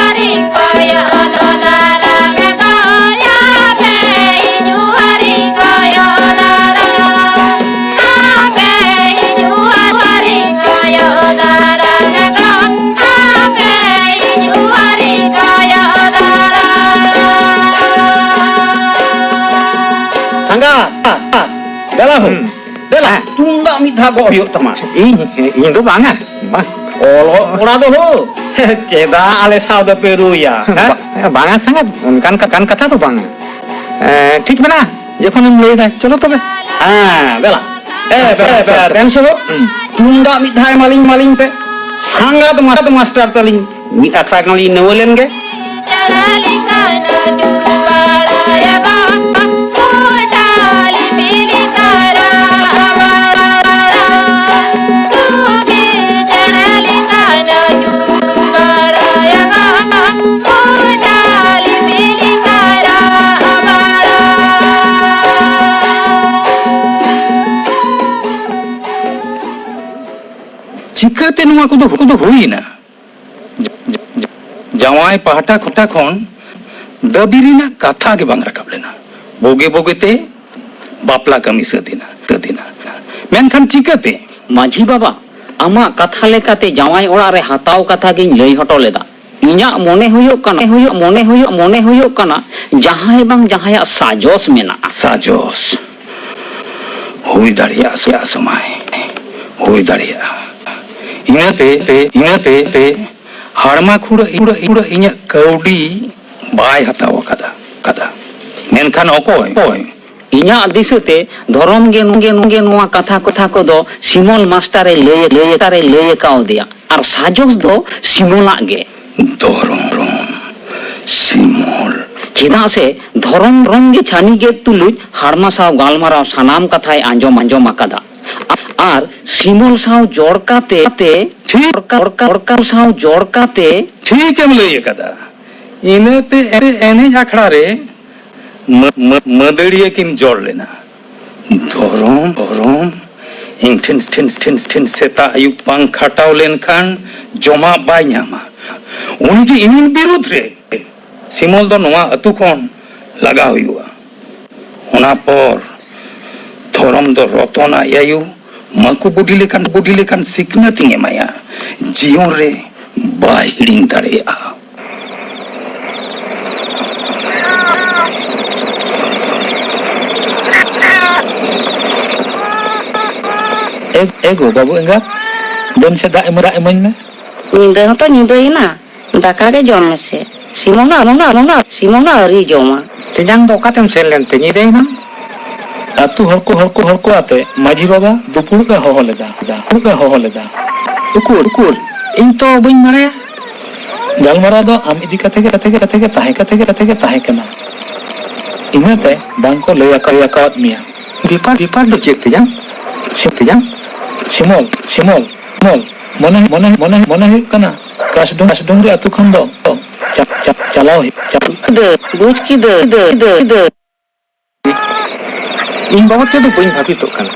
ᱦᱩᱸ᱾ ᱫᱮᱞᱟ, ᱦᱮᱸ᱾ ᱛᱩᱢᱫᱟᱜ ᱢᱤᱫ ᱫᱷᱟᱣ ᱜᱚᱜ ᱦᱩᱭᱩᱜ ᱛᱟᱢᱟ᱾ ᱤᱧ, ᱤᱧ ᱫᱚ ᱵᱟᱝᱟ, ᱵᱟᱝ᱾ ᱚᱞᱚᱜ ᱠᱚᱲᱟ ᱫᱚ ᱦᱳ, ᱪᱮᱫᱟᱜ ᱟᱞᱮ ᱥᱟᱶ ᱫᱚᱯᱮ ᱨᱩᱭᱟ, ᱦᱮᱸ? ᱵᱟ-, ᱵᱟᱝᱟ ᱥᱟᱸᱜᱟᱛ, ᱚᱱᱠᱟᱱ ᱠᱟ-, ᱚᱱᱠᱟᱱ ᱠᱟᱛᱷᱟ ᱫᱚ ᱵᱟᱝᱟ᱾ ᱮ, ᱴᱷᱤᱠ ᱢᱮᱱᱟᱜᱼᱟ, ᱡᱚᱠᱷᱚᱱᱮᱢ ᱞᱟᱹᱭᱫᱟ, ᱪᱚᱞᱚ ᱛᱚᱵᱮ᱾ ᱦᱮᱸ, ᱫᱮᱞᱟ᱾ ᱮ, ᱵᱮ, ᱵᱮ, ᱫᱮᱱ ᱥᱮ ᱦᱳ, ᱦᱩᱸ᱾ ᱛᱩᱢᱫᱟᱜ ᱢᱤᱫ ᱫᱷᱟᱣ ᱮᱢᱟᱞᱤᱧ, ᱮᱢᱟᱞᱤᱧ ᱯᱮ᱾ ᱥᱟᱸᱜᱟᱛ ᱢᱟ-, ᱢᱟᱥᱴᱟᱨ ᱛᱟᱹᱞᱤᱧ᱾ ᱢᱤᱫ ᱟᱠᱷᱲᱟ ᱜᱟᱱ ᱞᱤᱧ ᱱᱟᱹᱣᱟᱹ ᱞᱮᱱ ᱜᱮ᱾ ᱪᱤᱠᱟᱹᱛᱮ ᱱᱚᱣᱟ ᱠᱚᱫᱚ, ᱠᱚᱫᱚ ᱦᱩᱭᱮᱱᱟ? ᱡᱟᱶᱟᱭ ᱯᱟᱦᱴᱟ ᱠᱷᱚᱴᱟ ᱠᱷᱚᱱ ᱫᱟᱹᱵᱤ ᱨᱮᱱᱟᱜ ᱠᱟᱛᱷᱟ ᱜᱮ ᱵᱟᱝ ᱨᱟᱠᱟᱵ ᱞᱮᱱᱟ᱾ ᱵᱩᱜᱤ ᱵᱩᱜᱤᱛᱮ ᱵᱟᱯᱞᱟ ᱠᱟᱹᱢᱤ ᱥᱟᱹᱛ ᱮᱱᱟ, ᱥᱟᱹᱛ ᱮᱱᱟ᱾ ᱢᱮᱱᱠᱷᱟᱱ ᱪᱤᱠᱟᱹᱛᱮ? ᱢᱟᱹᱡᱷᱤ ᱵᱟᱵᱟ, ᱟᱢᱟᱜ ᱠᱟᱛᱷᱟ ᱞᱮᱠᱟᱛᱮ ᱡᱟᱶᱟᱭ ᱚᱲᱟᱜ ᱨᱮ ᱦᱟᱛᱟᱣ ᱠᱟᱛᱷᱟ ᱜᱤᱧ ᱞᱟᱹᱭ ᱦᱚᱴᱚ ᱞᱮᱫᱟ᱾ ᱤᱧᱟᱜ ᱢᱚᱱᱮ ᱦᱩᱭᱩᱜ ᱠᱟᱱᱟ, ᱦᱩᱭᱩᱜ, ᱢᱚᱱᱮ ᱦᱩᱭᱩᱜ, ᱢᱚᱱᱮ ᱦᱩᱭᱩᱜ ᱠᱟᱱᱟ, ᱡᱟᱦᱟᱸᱭ ᱵᱟᱝ ᱡᱟᱦᱟᱸᱭᱟᱜ ᱥᱟᱡᱚᱥ ᱢᱮᱱᱟᱜᱼᱟ᱾ ᱥᱟᱡᱚᱥ? ᱦᱩᱭ ᱫᱟᱲᱮᱭᱟᱜᱼᱟ, ᱥᱮ ᱥᱚᱢᱟᱭ, ᱦᱩᱭ ᱫᱟᱲᱮᱭᱟᱜᱼᱟ᱾ ᱤᱱᱟᱹᱛᱮ, ᱤᱱᱟᱹᱛᱮ, ᱦᱟᱲᱢᱟ ᱠᱷᱩᱲᱟᱹ, ᱠᱷᱩᱲᱟᱹ, ᱠᱷᱩᱲᱟᱹ ᱤᱧᱟᱜ ᱠᱟᱹᱣᱰᱤ ᱵᱟᱭ ᱦᱟᱛᱟᱣ ᱟᱠᱟᱫᱟ, ᱟᱠᱟᱫᱟ᱾ ᱢᱮᱱᱠᱷᱟᱱ ᱚᱠᱚᱭ, ᱚᱠᱚᱭ? ᱤᱧᱟᱜ ᱫᱤᱥᱟᱹᱛᱮ ᱫᱷᱚᱨᱚᱢ ᱜᱮ, ᱜᱮ, ᱜᱮ ᱱᱚᱣᱟ ᱠᱟᱛᱷᱟ, ᱠᱟᱛᱷᱟ ᱠᱚᱫᱚ ᱥᱤᱢᱚᱞ ᱢᱟᱥᱴᱟᱨᱮ ᱞᱟᱹᱭ, ᱞᱟᱹᱭ, ᱞᱟᱹᱭ ᱠᱟᱣᱫᱮᱭᱟ᱾ ᱟᱨ ᱥᱟᱡᱚᱥ ᱫᱚ ᱥᱤᱢᱚᱞᱟᱜ ᱜᱮ᱾ ᱫᱷᱚᱨᱚᱢ, ᱥᱤᱢᱚᱞ᱾ ᱪᱮᱫᱟᱜ ᱥᱮ ᱫᱷᱚᱨᱚᱢ, ᱫᱷᱚᱨᱚᱢ ᱜᱮ ᱪᱷᱟᱹᱱᱤ ᱜᱮᱫ ᱛᱩᱞᱩᱡ ᱦᱟᱲᱢᱟ ᱥᱟᱶ ᱜᱟᱞᱢᱟᱨᱟᱣ ᱥᱟᱱᱟᱢ ᱠᱟᱛᱷᱟᱭ ᱟᱸᱡᱚᱢ, ᱟᱸᱡᱚᱢ ᱟᱠᱟᱫᱟ᱾ ᱟᱨ ᱥᱤᱢᱚᱞ ᱥᱟᱶ ᱡᱚᱲ ᱠᱟᱛᱮ, ᱴᱷᱤᱠ᱾ ᱡᱚᱲ ᱠᱟ-, ᱡᱚᱲ ᱠᱟ-, ᱥᱟᱶ ᱡᱚᱲ ᱠᱟᱛᱮ᱾ ᱴᱷᱤᱠᱮᱢ ᱞᱟᱹᱭ ᱟᱠᱟᱫᱟ᱾ ᱤᱱᱟᱹᱛᱮ ᱮ-, ᱮᱱᱮᱡ ᱟᱠᱷᱲᱟ ᱨᱮ ᱢᱟᱹ-, ᱢᱟᱹ-, ᱢᱟᱹᱫᱟᱹᱲᱤᱭᱟᱹ ᱠᱤᱱ ᱡᱚᱲ ᱞᱮᱱᱟ᱾ ᱫᱷᱚᱨᱚᱢ, ᱫᱷᱚᱨᱚᱢ, ᱤᱧ ᱴᱷᱮᱱ, ᱴᱷᱮᱱ, ᱴᱷᱮᱱ, ᱴᱷᱮᱱ ᱥᱮᱛᱟᱜ ᱟᱹᱭᱩᱵ ᱵᱟᱝ ᱠᱷᱟᱴᱟᱣ ᱞᱮᱱᱠᱷᱟᱱ ᱡᱚᱢᱟᱜ ᱵᱟᱭ ᱧᱟᱢᱟ᱾ ᱩᱱᱤ ᱜᱮ ᱤᱧ ᱵᱤᱨᱩᱫᱷ ᱨᱮ᱾ ᱥᱤᱢᱚᱞ ᱫᱚ ᱱᱚᱣᱟ ᱟᱹᱛᱩ ᱠᱷᱚᱱ ᱞᱟᱜᱟ ᱦᱩᱭᱩᱜᱼᱟ᱾ ᱚᱱᱟ ᱯᱚᱨ ᱫᱷᱚᱨᱚᱢ ᱫᱚ ᱨᱚᱛᱚᱱ ᱟᱡ ᱟᱭᱳ ᱢᱟᱹᱠᱩ ᱵᱩᱰᱷᱤ ᱞᱮᱠᱟᱱ, ᱵᱩᱰᱷᱤ ᱞᱮᱠᱟᱱ ᱥᱤᱠᱷᱱᱟᱹᱛ ᱤᱧ ᱮᱢᱟᱭᱟ᱾ ᱡᱤᱭᱚᱱ ᱨᱮ ᱵᱟᱭ ᱦᱤᱲᱤᱧ ᱫᱟᱲᱮᱭᱟᱜᱼᱟ᱾ ᱮ ᱜᱚ ᱵᱟᱹᱵᱩ ᱮᱸᱜᱟᱛ, ᱫᱮᱱ ᱥᱮ ᱫᱟᱜ ᱮᱢ, ᱫᱟᱜ ᱤᱢᱟᱹᱧ ᱢᱮ᱾ ᱧᱤᱫᱟᱹ ᱦᱚᱸᱛᱚ ᱧᱤᱫᱟᱹᱭᱮᱱᱟ, ᱫᱟᱠᱟ ᱜᱮ ᱡᱚᱢ ᱢᱮᱥᱮ᱾ ᱥᱤᱢᱚᱞ ᱫᱚ, ᱥᱤᱢᱚᱞ ᱫᱚ, ᱥᱤᱢᱚᱞ ᱫᱚ ᱟᱹᱣᱨᱤᱭ ᱡᱚᱢᱟ᱾ ᱛᱮᱧᱟᱝ ᱫᱚ ᱚᱠᱟᱛᱮᱢ ᱥᱮᱱ ᱞᱮᱱᱛᱮ ᱧᱤᱫᱟᱹᱭᱮᱱᱟ? ᱟᱹᱛᱩ ᱦᱚᱲ ᱠᱚ, ᱦᱚᱲ ᱠᱚ, ᱦᱚᱲ ᱠᱚ ᱟᱛᱮ ᱢᱟᱹᱡᱷᱤ ᱵᱟᱵᱟ ᱫᱩᱯᱲᱩᱵ ᱮ ᱦᱚᱦᱚ ᱞᱮᱫᱟ, ᱫᱩᱯᱲᱩᱵ ᱮ ᱦᱚᱦᱚ ᱞᱮᱫᱟ᱾ ᱩᱠᱩᱨ, ᱩᱠᱩᱨ, ᱤᱧ ᱛᱚ ᱵᱟᱹᱧ ᱵᱟᱲᱟᱭᱟ᱾ ᱜᱟᱞᱢᱟᱨᱟᱣ ᱫᱚ ᱟᱢ ᱤᱫᱤ ᱠᱟᱛᱮ ᱜᱮ, ᱠᱟᱛᱮ ᱜᱮ, ᱠᱟᱛᱮ ᱜᱮ ᱛᱟᱦᱮᱸ, ᱠᱟᱛᱮ ᱜᱮ, ᱠᱟᱛᱮ ᱜᱮ ᱛᱟᱦᱮᱸ ᱠᱟᱱᱟ᱾ ᱤᱱᱟᱹᱛᱮ ᱵᱟᱝ ᱠᱚ ᱞᱟᱹᱭ ᱟᱠᱟ-, ᱟᱠᱟᱣᱟᱫ ᱢᱮᱭᱟ᱾ ᱵᱮᱯᱟᱨ, ᱵᱮᱯᱟᱨ ᱫᱚ ᱪᱮᱫ ᱛᱮᱭᱟᱝ? ᱪᱮᱫ ᱛᱮᱭᱟᱝ? ᱥᱤᱢᱚᱞ, ᱥᱤᱢᱚᱞ, ᱥᱤᱢᱚᱞ, ᱢᱚᱱᱮ, ᱢᱚᱱᱮ, ᱢᱚᱱᱮ, ᱢᱚᱱᱮ ᱦᱩᱭᱩᱜ ᱠᱟᱱᱟ ᱠᱟᱥᱰᱩᱝ-, ᱠᱟᱥᱰᱩᱝᱨᱤ ᱟᱹᱛᱩ ᱠᱷᱚᱱ ᱫᱚ ᱪᱟ-, ᱪᱟ-, ᱪᱟᱞᱟᱣ ᱦᱩᱭᱩᱜ, ᱪᱟ-, ᱵᱩᱡᱽ ᱠᱤᱫᱟᱹ, ᱵᱩᱡᱽ ᱠᱤᱫᱟᱹ, ᱠᱤᱫᱟᱹ, ᱠᱤᱫᱟᱹ᱾ ᱤᱧ ᱵᱟᱵᱚᱫ ᱛᱮᱫᱚ ᱵᱟᱹᱧ ᱵᱷᱟᱵᱤᱛᱚᱜ ᱠᱟᱱᱟ᱾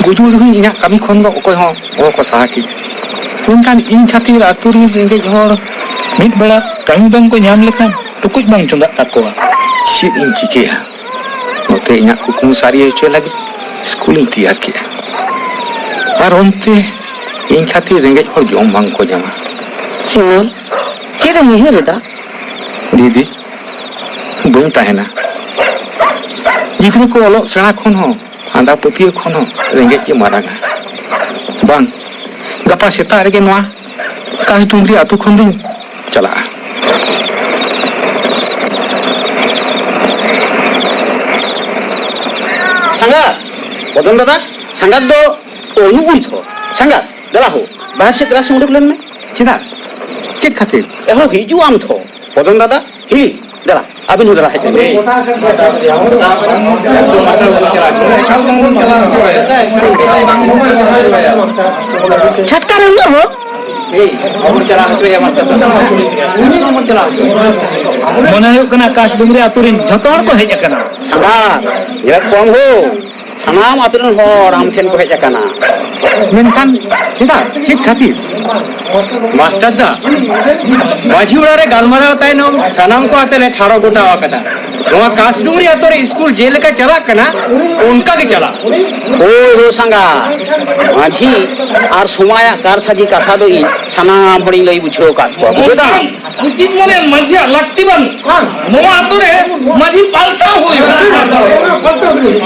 ᱜᱩᱡᱩᱜ ᱨᱮᱦᱚᱸ ᱤᱧᱟᱹᱜ ᱠᱟᱹᱢᱤ ᱠᱷᱚᱱ ᱫᱚ ᱚᱠᱚᱭ ᱦᱚᱸ ᱚᱦᱚ ᱠᱚ ᱥᱟᱦᱟ ᱠᱤᱧᱟ᱾ ᱢᱮᱱᱠᱷᱟᱱ ᱤᱧ ᱠᱷᱟᱹᱛᱤᱨ ᱟᱹᱛᱩ ᱨᱤᱱ ᱨᱮᱸᱜᱮᱡ ᱦᱚᱲ ᱢᱤᱫ ᱵᱮᱲᱟ ᱠᱟᱹᱢᱤ ᱵᱟᱝ ᱠᱚ ᱧᱟᱢ ᱞᱮᱠᱷᱟᱱ ᱴᱩᱠᱩᱡ ᱵᱟᱝ ᱪᱚᱸᱫᱟᱜ ᱛᱟᱠᱚᱣᱟ᱾ ᱪᱮᱫ ᱤᱧ ᱪᱤᱠᱟᱹᱭᱟ? ᱱᱚᱛᱮ ᱤᱧᱟᱹᱜ ᱠᱩᱠᱢᱩ ᱥᱟᱹᱨᱤ ᱦᱚᱪᱚᱭ ᱞᱟᱹᱜᱤᱫ ᱥᱠᱩᱞᱤᱧ ᱛᱮᱭᱟᱨ ᱠᱮᱜᱼᱟ, ᱟᱨ ᱚᱱᱛᱮ ᱤᱧ ᱠᱷᱟᱹᱛᱤᱨ ᱨᱮᱸᱜᱮᱡ ᱦᱚᱲ ᱡᱚᱢ ᱵᱟᱝ ᱠᱚ ᱧᱟᱢᱟ᱾ ᱥᱤᱢᱚᱞ, ᱪᱮᱫ ᱮᱢ ᱩᱭᱦᱟᱹᱨ ᱮᱫᱟ? ᱫᱤᱫᱤ, ᱵᱟᱹᱧ ᱛᱟᱦᱮᱱᱟ᱾ ᱜᱤᱫᱽᱨᱟᱹ ᱠᱚ ᱚᱞᱚᱜ ᱥᱮᱬᱟ ᱠᱷᱚᱱ ᱦᱚᱸ, ᱟᱸᱫᱷᱟ ᱯᱟᱹᱛᱭᱟᱹᱣ ᱠᱷᱚᱱ ᱦᱚᱸ ᱨᱮᱸᱜᱮᱡ ᱜᱮ ᱢᱟᱨᱟᱝᱟ᱾ ᱵᱟᱝ, ᱜᱟᱯᱟ ᱥᱮᱛᱟᱜ ᱨᱮᱜᱮ ᱱᱚᱣᱟ ᱠᱟᱥᱰᱩᱝᱨᱤ ᱟᱹᱛᱩ ᱠᱷᱚᱱ ᱫᱚᱧ ᱪᱟᱞᱟᱜᱼᱟ᱾ ᱥᱟᱸᱜᱟᱛ, ᱵᱚᱫᱚᱱ ᱫᱟᱫᱟ, ᱥᱟᱸᱜᱟᱛ ᱫᱚ ᱚ, ᱱᱩᱜᱼᱩᱭ ᱛᱷᱚ᱾ ᱥᱟᱸᱜᱟᱛ, ᱫᱮᱞᱟ ᱦᱳ, ᱵᱟᱦᱮᱨ ᱥᱮᱫ ᱫᱮᱞᱟ ᱥᱮ ᱩᱰᱩᱠ ᱞᱮᱱ ᱢᱮ᱾ ᱪᱮᱫᱟᱜ? ᱪᱮᱫ ᱠᱷᱟᱹᱛᱤᱨ? ᱮᱦᱳ, ᱦᱤᱡᱩᱜ ᱟᱢ ᱛᱷᱚ᱾ ᱵᱚᱫᱚᱱ ᱫᱟᱫᱟ, ᱦᱤᱞᱤ, ᱫᱮᱞᱟ, ᱟᱹᱵᱤᱱ ᱦᱚᱸ ᱫᱮᱞᱟ ᱦᱮᱡ ᱞᱮᱱ ᱵᱤᱱ᱾ ᱪᱷᱟᱴᱠᱟ ᱨᱮ ᱩᱱᱟᱹᱜ ᱦᱚᱲ? ᱢᱚᱱᱮ ᱦᱩᱭᱩᱜ ᱠᱟᱱᱟ ᱠᱟᱥᱰᱩᱝᱨᱤ ᱟᱹᱛᱩ ᱨᱤᱱ ᱡᱷᱚᱛᱚ ᱦᱚᱲ ᱠᱚ ᱦᱮᱡ ᱟᱠᱟᱱᱟ᱾ ᱥᱟᱸᱜᱷᱟᱨ, ᱧᱮᱞᱮᱫ ᱠᱚᱣᱟᱢ ᱦᱳ, ᱥᱟᱱᱟᱢ ᱟᱹᱛᱩ ᱨᱮᱱ ᱦᱚᱲ ᱟᱢ ᱴᱷᱮᱱ ᱠᱚ ᱦᱮᱡ ᱟᱠᱟᱱᱟ᱾ ᱢᱮᱱᱠᱷᱟᱱ ᱪᱮᱫᱟᱜ? ᱪᱮᱫ ᱠᱷᱟᱹᱛᱤᱨ? ᱢᱟᱥᱴᱟᱨ ᱫᱟ, ᱢᱟᱹᱡᱷᱤ ᱚᱲᱟᱜ ᱨᱮ ᱜᱟᱞᱢᱟᱨᱟᱣ ᱛᱟᱭᱱᱚᱢ ᱥᱟᱱᱟᱢ ᱠᱚ ᱟᱛᱮ ᱞᱮ ᱴᱷᱟᱲᱚ ᱜᱚᱴᱟ ᱟᱠᱟᱫᱟ᱾ ᱱᱚᱣᱟ ᱠᱟᱥᱰᱩᱝᱨᱤ ᱟᱛᱳ ᱨᱮ ᱥᱠᱩᱞ ᱡᱮᱞᱮᱠᱟ ᱪᱟᱞᱟᱜ ᱠᱟᱱᱟ, ᱚᱱᱠᱟ ᱜᱮ ᱪᱟᱞᱟᱜ᱾ ᱦᱳᱭ ᱦᱳ ᱥᱟᱸᱜᱟ, ᱢᱟᱹᱡᱷᱤ ᱟᱨ ᱥᱚᱢᱟᱭᱟᱜ ᱠᱟᱨᱥᱟᱡᱤ ᱠᱟᱛᱷᱟ ᱫᱚ ᱤᱧ ᱥᱟᱱᱟᱢ ᱦᱚᱲᱤᱧ ᱞᱟᱹᱭ ᱵᱩᱡᱷᱟᱹᱣ ᱟᱠᱟᱫ ᱠᱚᱣᱟ, ᱵᱩᱡᱷᱟᱹᱣ ᱫᱟᱢ? ᱚᱱᱠᱟᱱ ᱩᱪᱤᱛ ᱢᱚᱱᱮ ᱢᱟᱹᱡᱷᱤᱭᱟᱜ ᱞᱟᱹᱠᱛᱤ ᱵᱟᱹᱱᱩᱜ᱾ ᱱᱚᱣᱟ ᱟᱛᱳ ᱨᱮ ᱢᱟᱹᱡᱷᱤ ᱯᱟᱞᱴᱟᱣ ᱦᱩᱭᱩᱜᱼᱟ᱾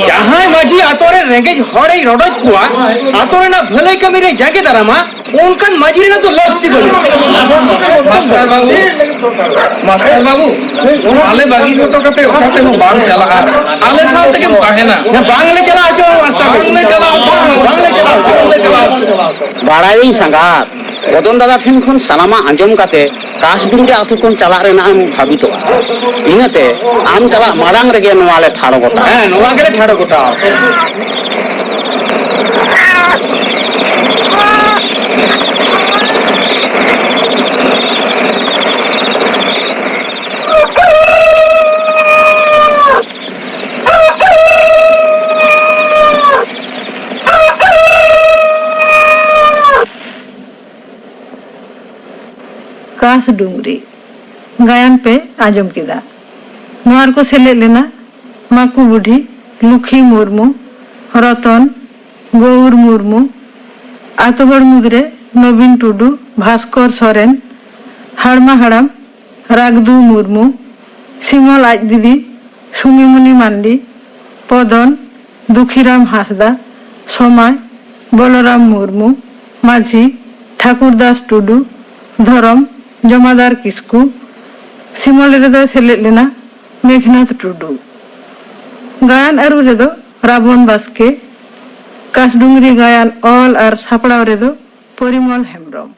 ᱡᱟᱦᱟᱸᱭ ᱢᱟᱹᱡᱷᱤ ᱟᱛᱳ ᱨᱮ ᱨᱮᱸᱜᱮᱡ ᱦᱚᱲᱮ ᱨᱚᱰᱚᱡ ᱠᱚᱣᱟ, ᱟᱛᱳ ᱨᱮᱱᱟᱜ ᱵᱷᱟᱹᱞᱟᱹᱭ ᱠᱟᱹᱢᱤ ᱨᱮ ᱡᱟᱸᱜᱮ ᱫᱟᱨᱟᱢᱟ, ᱚᱱᱠᱟᱱ ᱢᱟᱹᱡᱷᱤ ᱨᱮᱱᱟᱜ ᱫᱚ ᱞᱟᱹᱠᱛᱤ ᱵᱟᱹᱱᱩᱜᱼᱟ᱾ ᱢᱟᱥᱴᱟᱨ ᱵᱟᱹᱵᱩ, ᱢᱟᱥᱴᱟᱨ ᱵᱟᱹᱵᱩ, ᱟᱞᱮ ᱵᱟᱹᱜᱤ ᱦᱚᱴᱚ ᱠᱟᱛᱮ ᱚᱠᱟ ᱛᱮᱦᱚᱸ ᱵᱟᱝ ᱪᱟᱞᱟᱜᱼᱟ᱾ ᱟᱞᱮ ᱥᱟᱶ ᱛᱮᱜᱮᱢ ᱛᱟᱦᱮᱱᱟ᱾ ᱦᱮᱸ, ᱵᱟᱝᱞᱮ ᱪᱟᱞᱟᱜ ᱦᱚᱪᱚ ᱢᱟᱥᱴᱟᱨ ᱵᱟᱹᱵᱩ᱾ ᱵᱟᱝᱞᱮ ᱪᱟᱞᱟᱜ ᱦᱚᱪᱚ᱾ ᱵᱟᱝᱞᱮ ᱪᱟᱞᱟᱜ ᱦᱚᱪᱚ᱾ ᱵᱟᱲᱟᱭᱟᱹᱧ ᱥᱟᱸᱜᱟᱛ, ᱢᱚᱫᱚᱱ ᱫᱟᱫᱟ ᱴᱷᱮᱱ ᱠᱷᱚᱱ ᱥᱟᱱᱟᱢᱟᱜ ᱟᱸᱡᱚᱢ ᱠᱟᱛᱮ ᱠᱟᱥᱰᱩᱝᱨᱤ ᱟᱛᱳ ᱠᱷᱚᱱ ᱪᱟᱞᱟᱜ ᱨᱮᱱᱟᱜ ᱮᱢ ᱵᱷᱟᱵᱤᱛᱚᱜᱼᱟ᱾ ᱤᱱᱟᱹᱛᱮ ᱟᱢ ᱪᱟᱞᱟᱜ ᱢᱟᱲᱟᱝ ᱨᱮᱜᱮ ᱱᱚᱣᱟ ᱞᱮ ᱴᱷᱟᱲᱚ ᱜᱚᱴᱟ᱾ ᱦᱮᱸ, ᱱᱚᱣᱟ ᱜᱮᱞᱮ ᱴᱷᱟᱲᱚ ᱜᱚᱴᱟ᱾ ᱠᱟᱥ ᱰᱩᱝᱨᱤ ᱜᱟᱭᱟᱱ ᱯᱮ ᱟᱸᱡᱚᱢ ᱠᱮᱫᱟ᱾ ᱱᱚᱣᱟ ᱨᱮᱠᱚ ᱥᱮᱞᱮᱫ ᱞᱮᱱᱟ ᱢᱟᱠᱩ ᱵᱩᱰᱷᱤ, ᱞᱩᱠᱷᱤ ᱢᱩᱨᱢᱩ, ᱨᱚᱛᱚᱱ, ᱜᱳᱣᱩᱨ ᱢᱩᱨᱢᱩ, ᱟᱛᱳ ᱦᱚᱲ ᱢᱩᱫᱽᱨᱮ ᱱᱚᱵᱤᱱ ᱴᱩᱰᱩ, ᱵᱷᱟᱥᱠᱚᱨ ᱥᱚᱨᱮᱱ, ᱦᱟᱲᱢᱟ ᱦᱟᱲᱟᱢ, ᱨᱟᱜᱽᱫᱩ ᱢᱩᱨᱢᱩ, ᱥᱤᱢᱚᱞ ᱟᱡ ᱫᱤᱫᱤ, ᱥᱩᱢᱤᱢᱩᱱᱤ ᱢᱟᱱᱰᱤ, ᱯᱚᱫᱚᱱ, ᱫᱩᱠᱷᱤᱨᱟᱢ ᱦᱟᱸᱥᱫᱟ, ᱥᱚᱢᱟᱭ, ᱵᱚᱞᱚᱨᱟᱢ ᱢᱩᱨᱢᱩ, ᱢᱟᱹᱡᱷᱤ, ᱴᱷᱟᱠᱩᱨᱫᱟᱥ ᱴᱩᱰᱩ, ᱫᱷᱚᱨᱚᱢ, ᱡᱚᱢᱟᱫᱟᱨ ᱠᱤᱥᱠᱩ, ᱥᱤᱢᱚᱞ ᱨᱮᱫᱚᱭ ᱥᱮᱞᱮᱫ ᱞᱮᱱᱟ ᱢᱮᱜᱷᱱᱟᱛᱷ ᱴᱩᱰᱩ᱾ ᱜᱟᱭᱟᱱ ᱟᱹᱨᱩ ᱨᱮᱫᱚ ᱨᱟᱵᱚᱱ ᱵᱟᱥᱠᱮ, ᱠᱟᱥᱰᱩᱝᱨᱤ ᱜᱟᱭᱟᱱ ᱚᱞ ᱟᱨ ᱥᱟᱯᱲᱟᱣ ᱨᱮᱫᱚ ᱯᱚᱨᱤᱢᱚᱞ ᱦᱮᱢᱵᱽᱨᱚᱢ᱾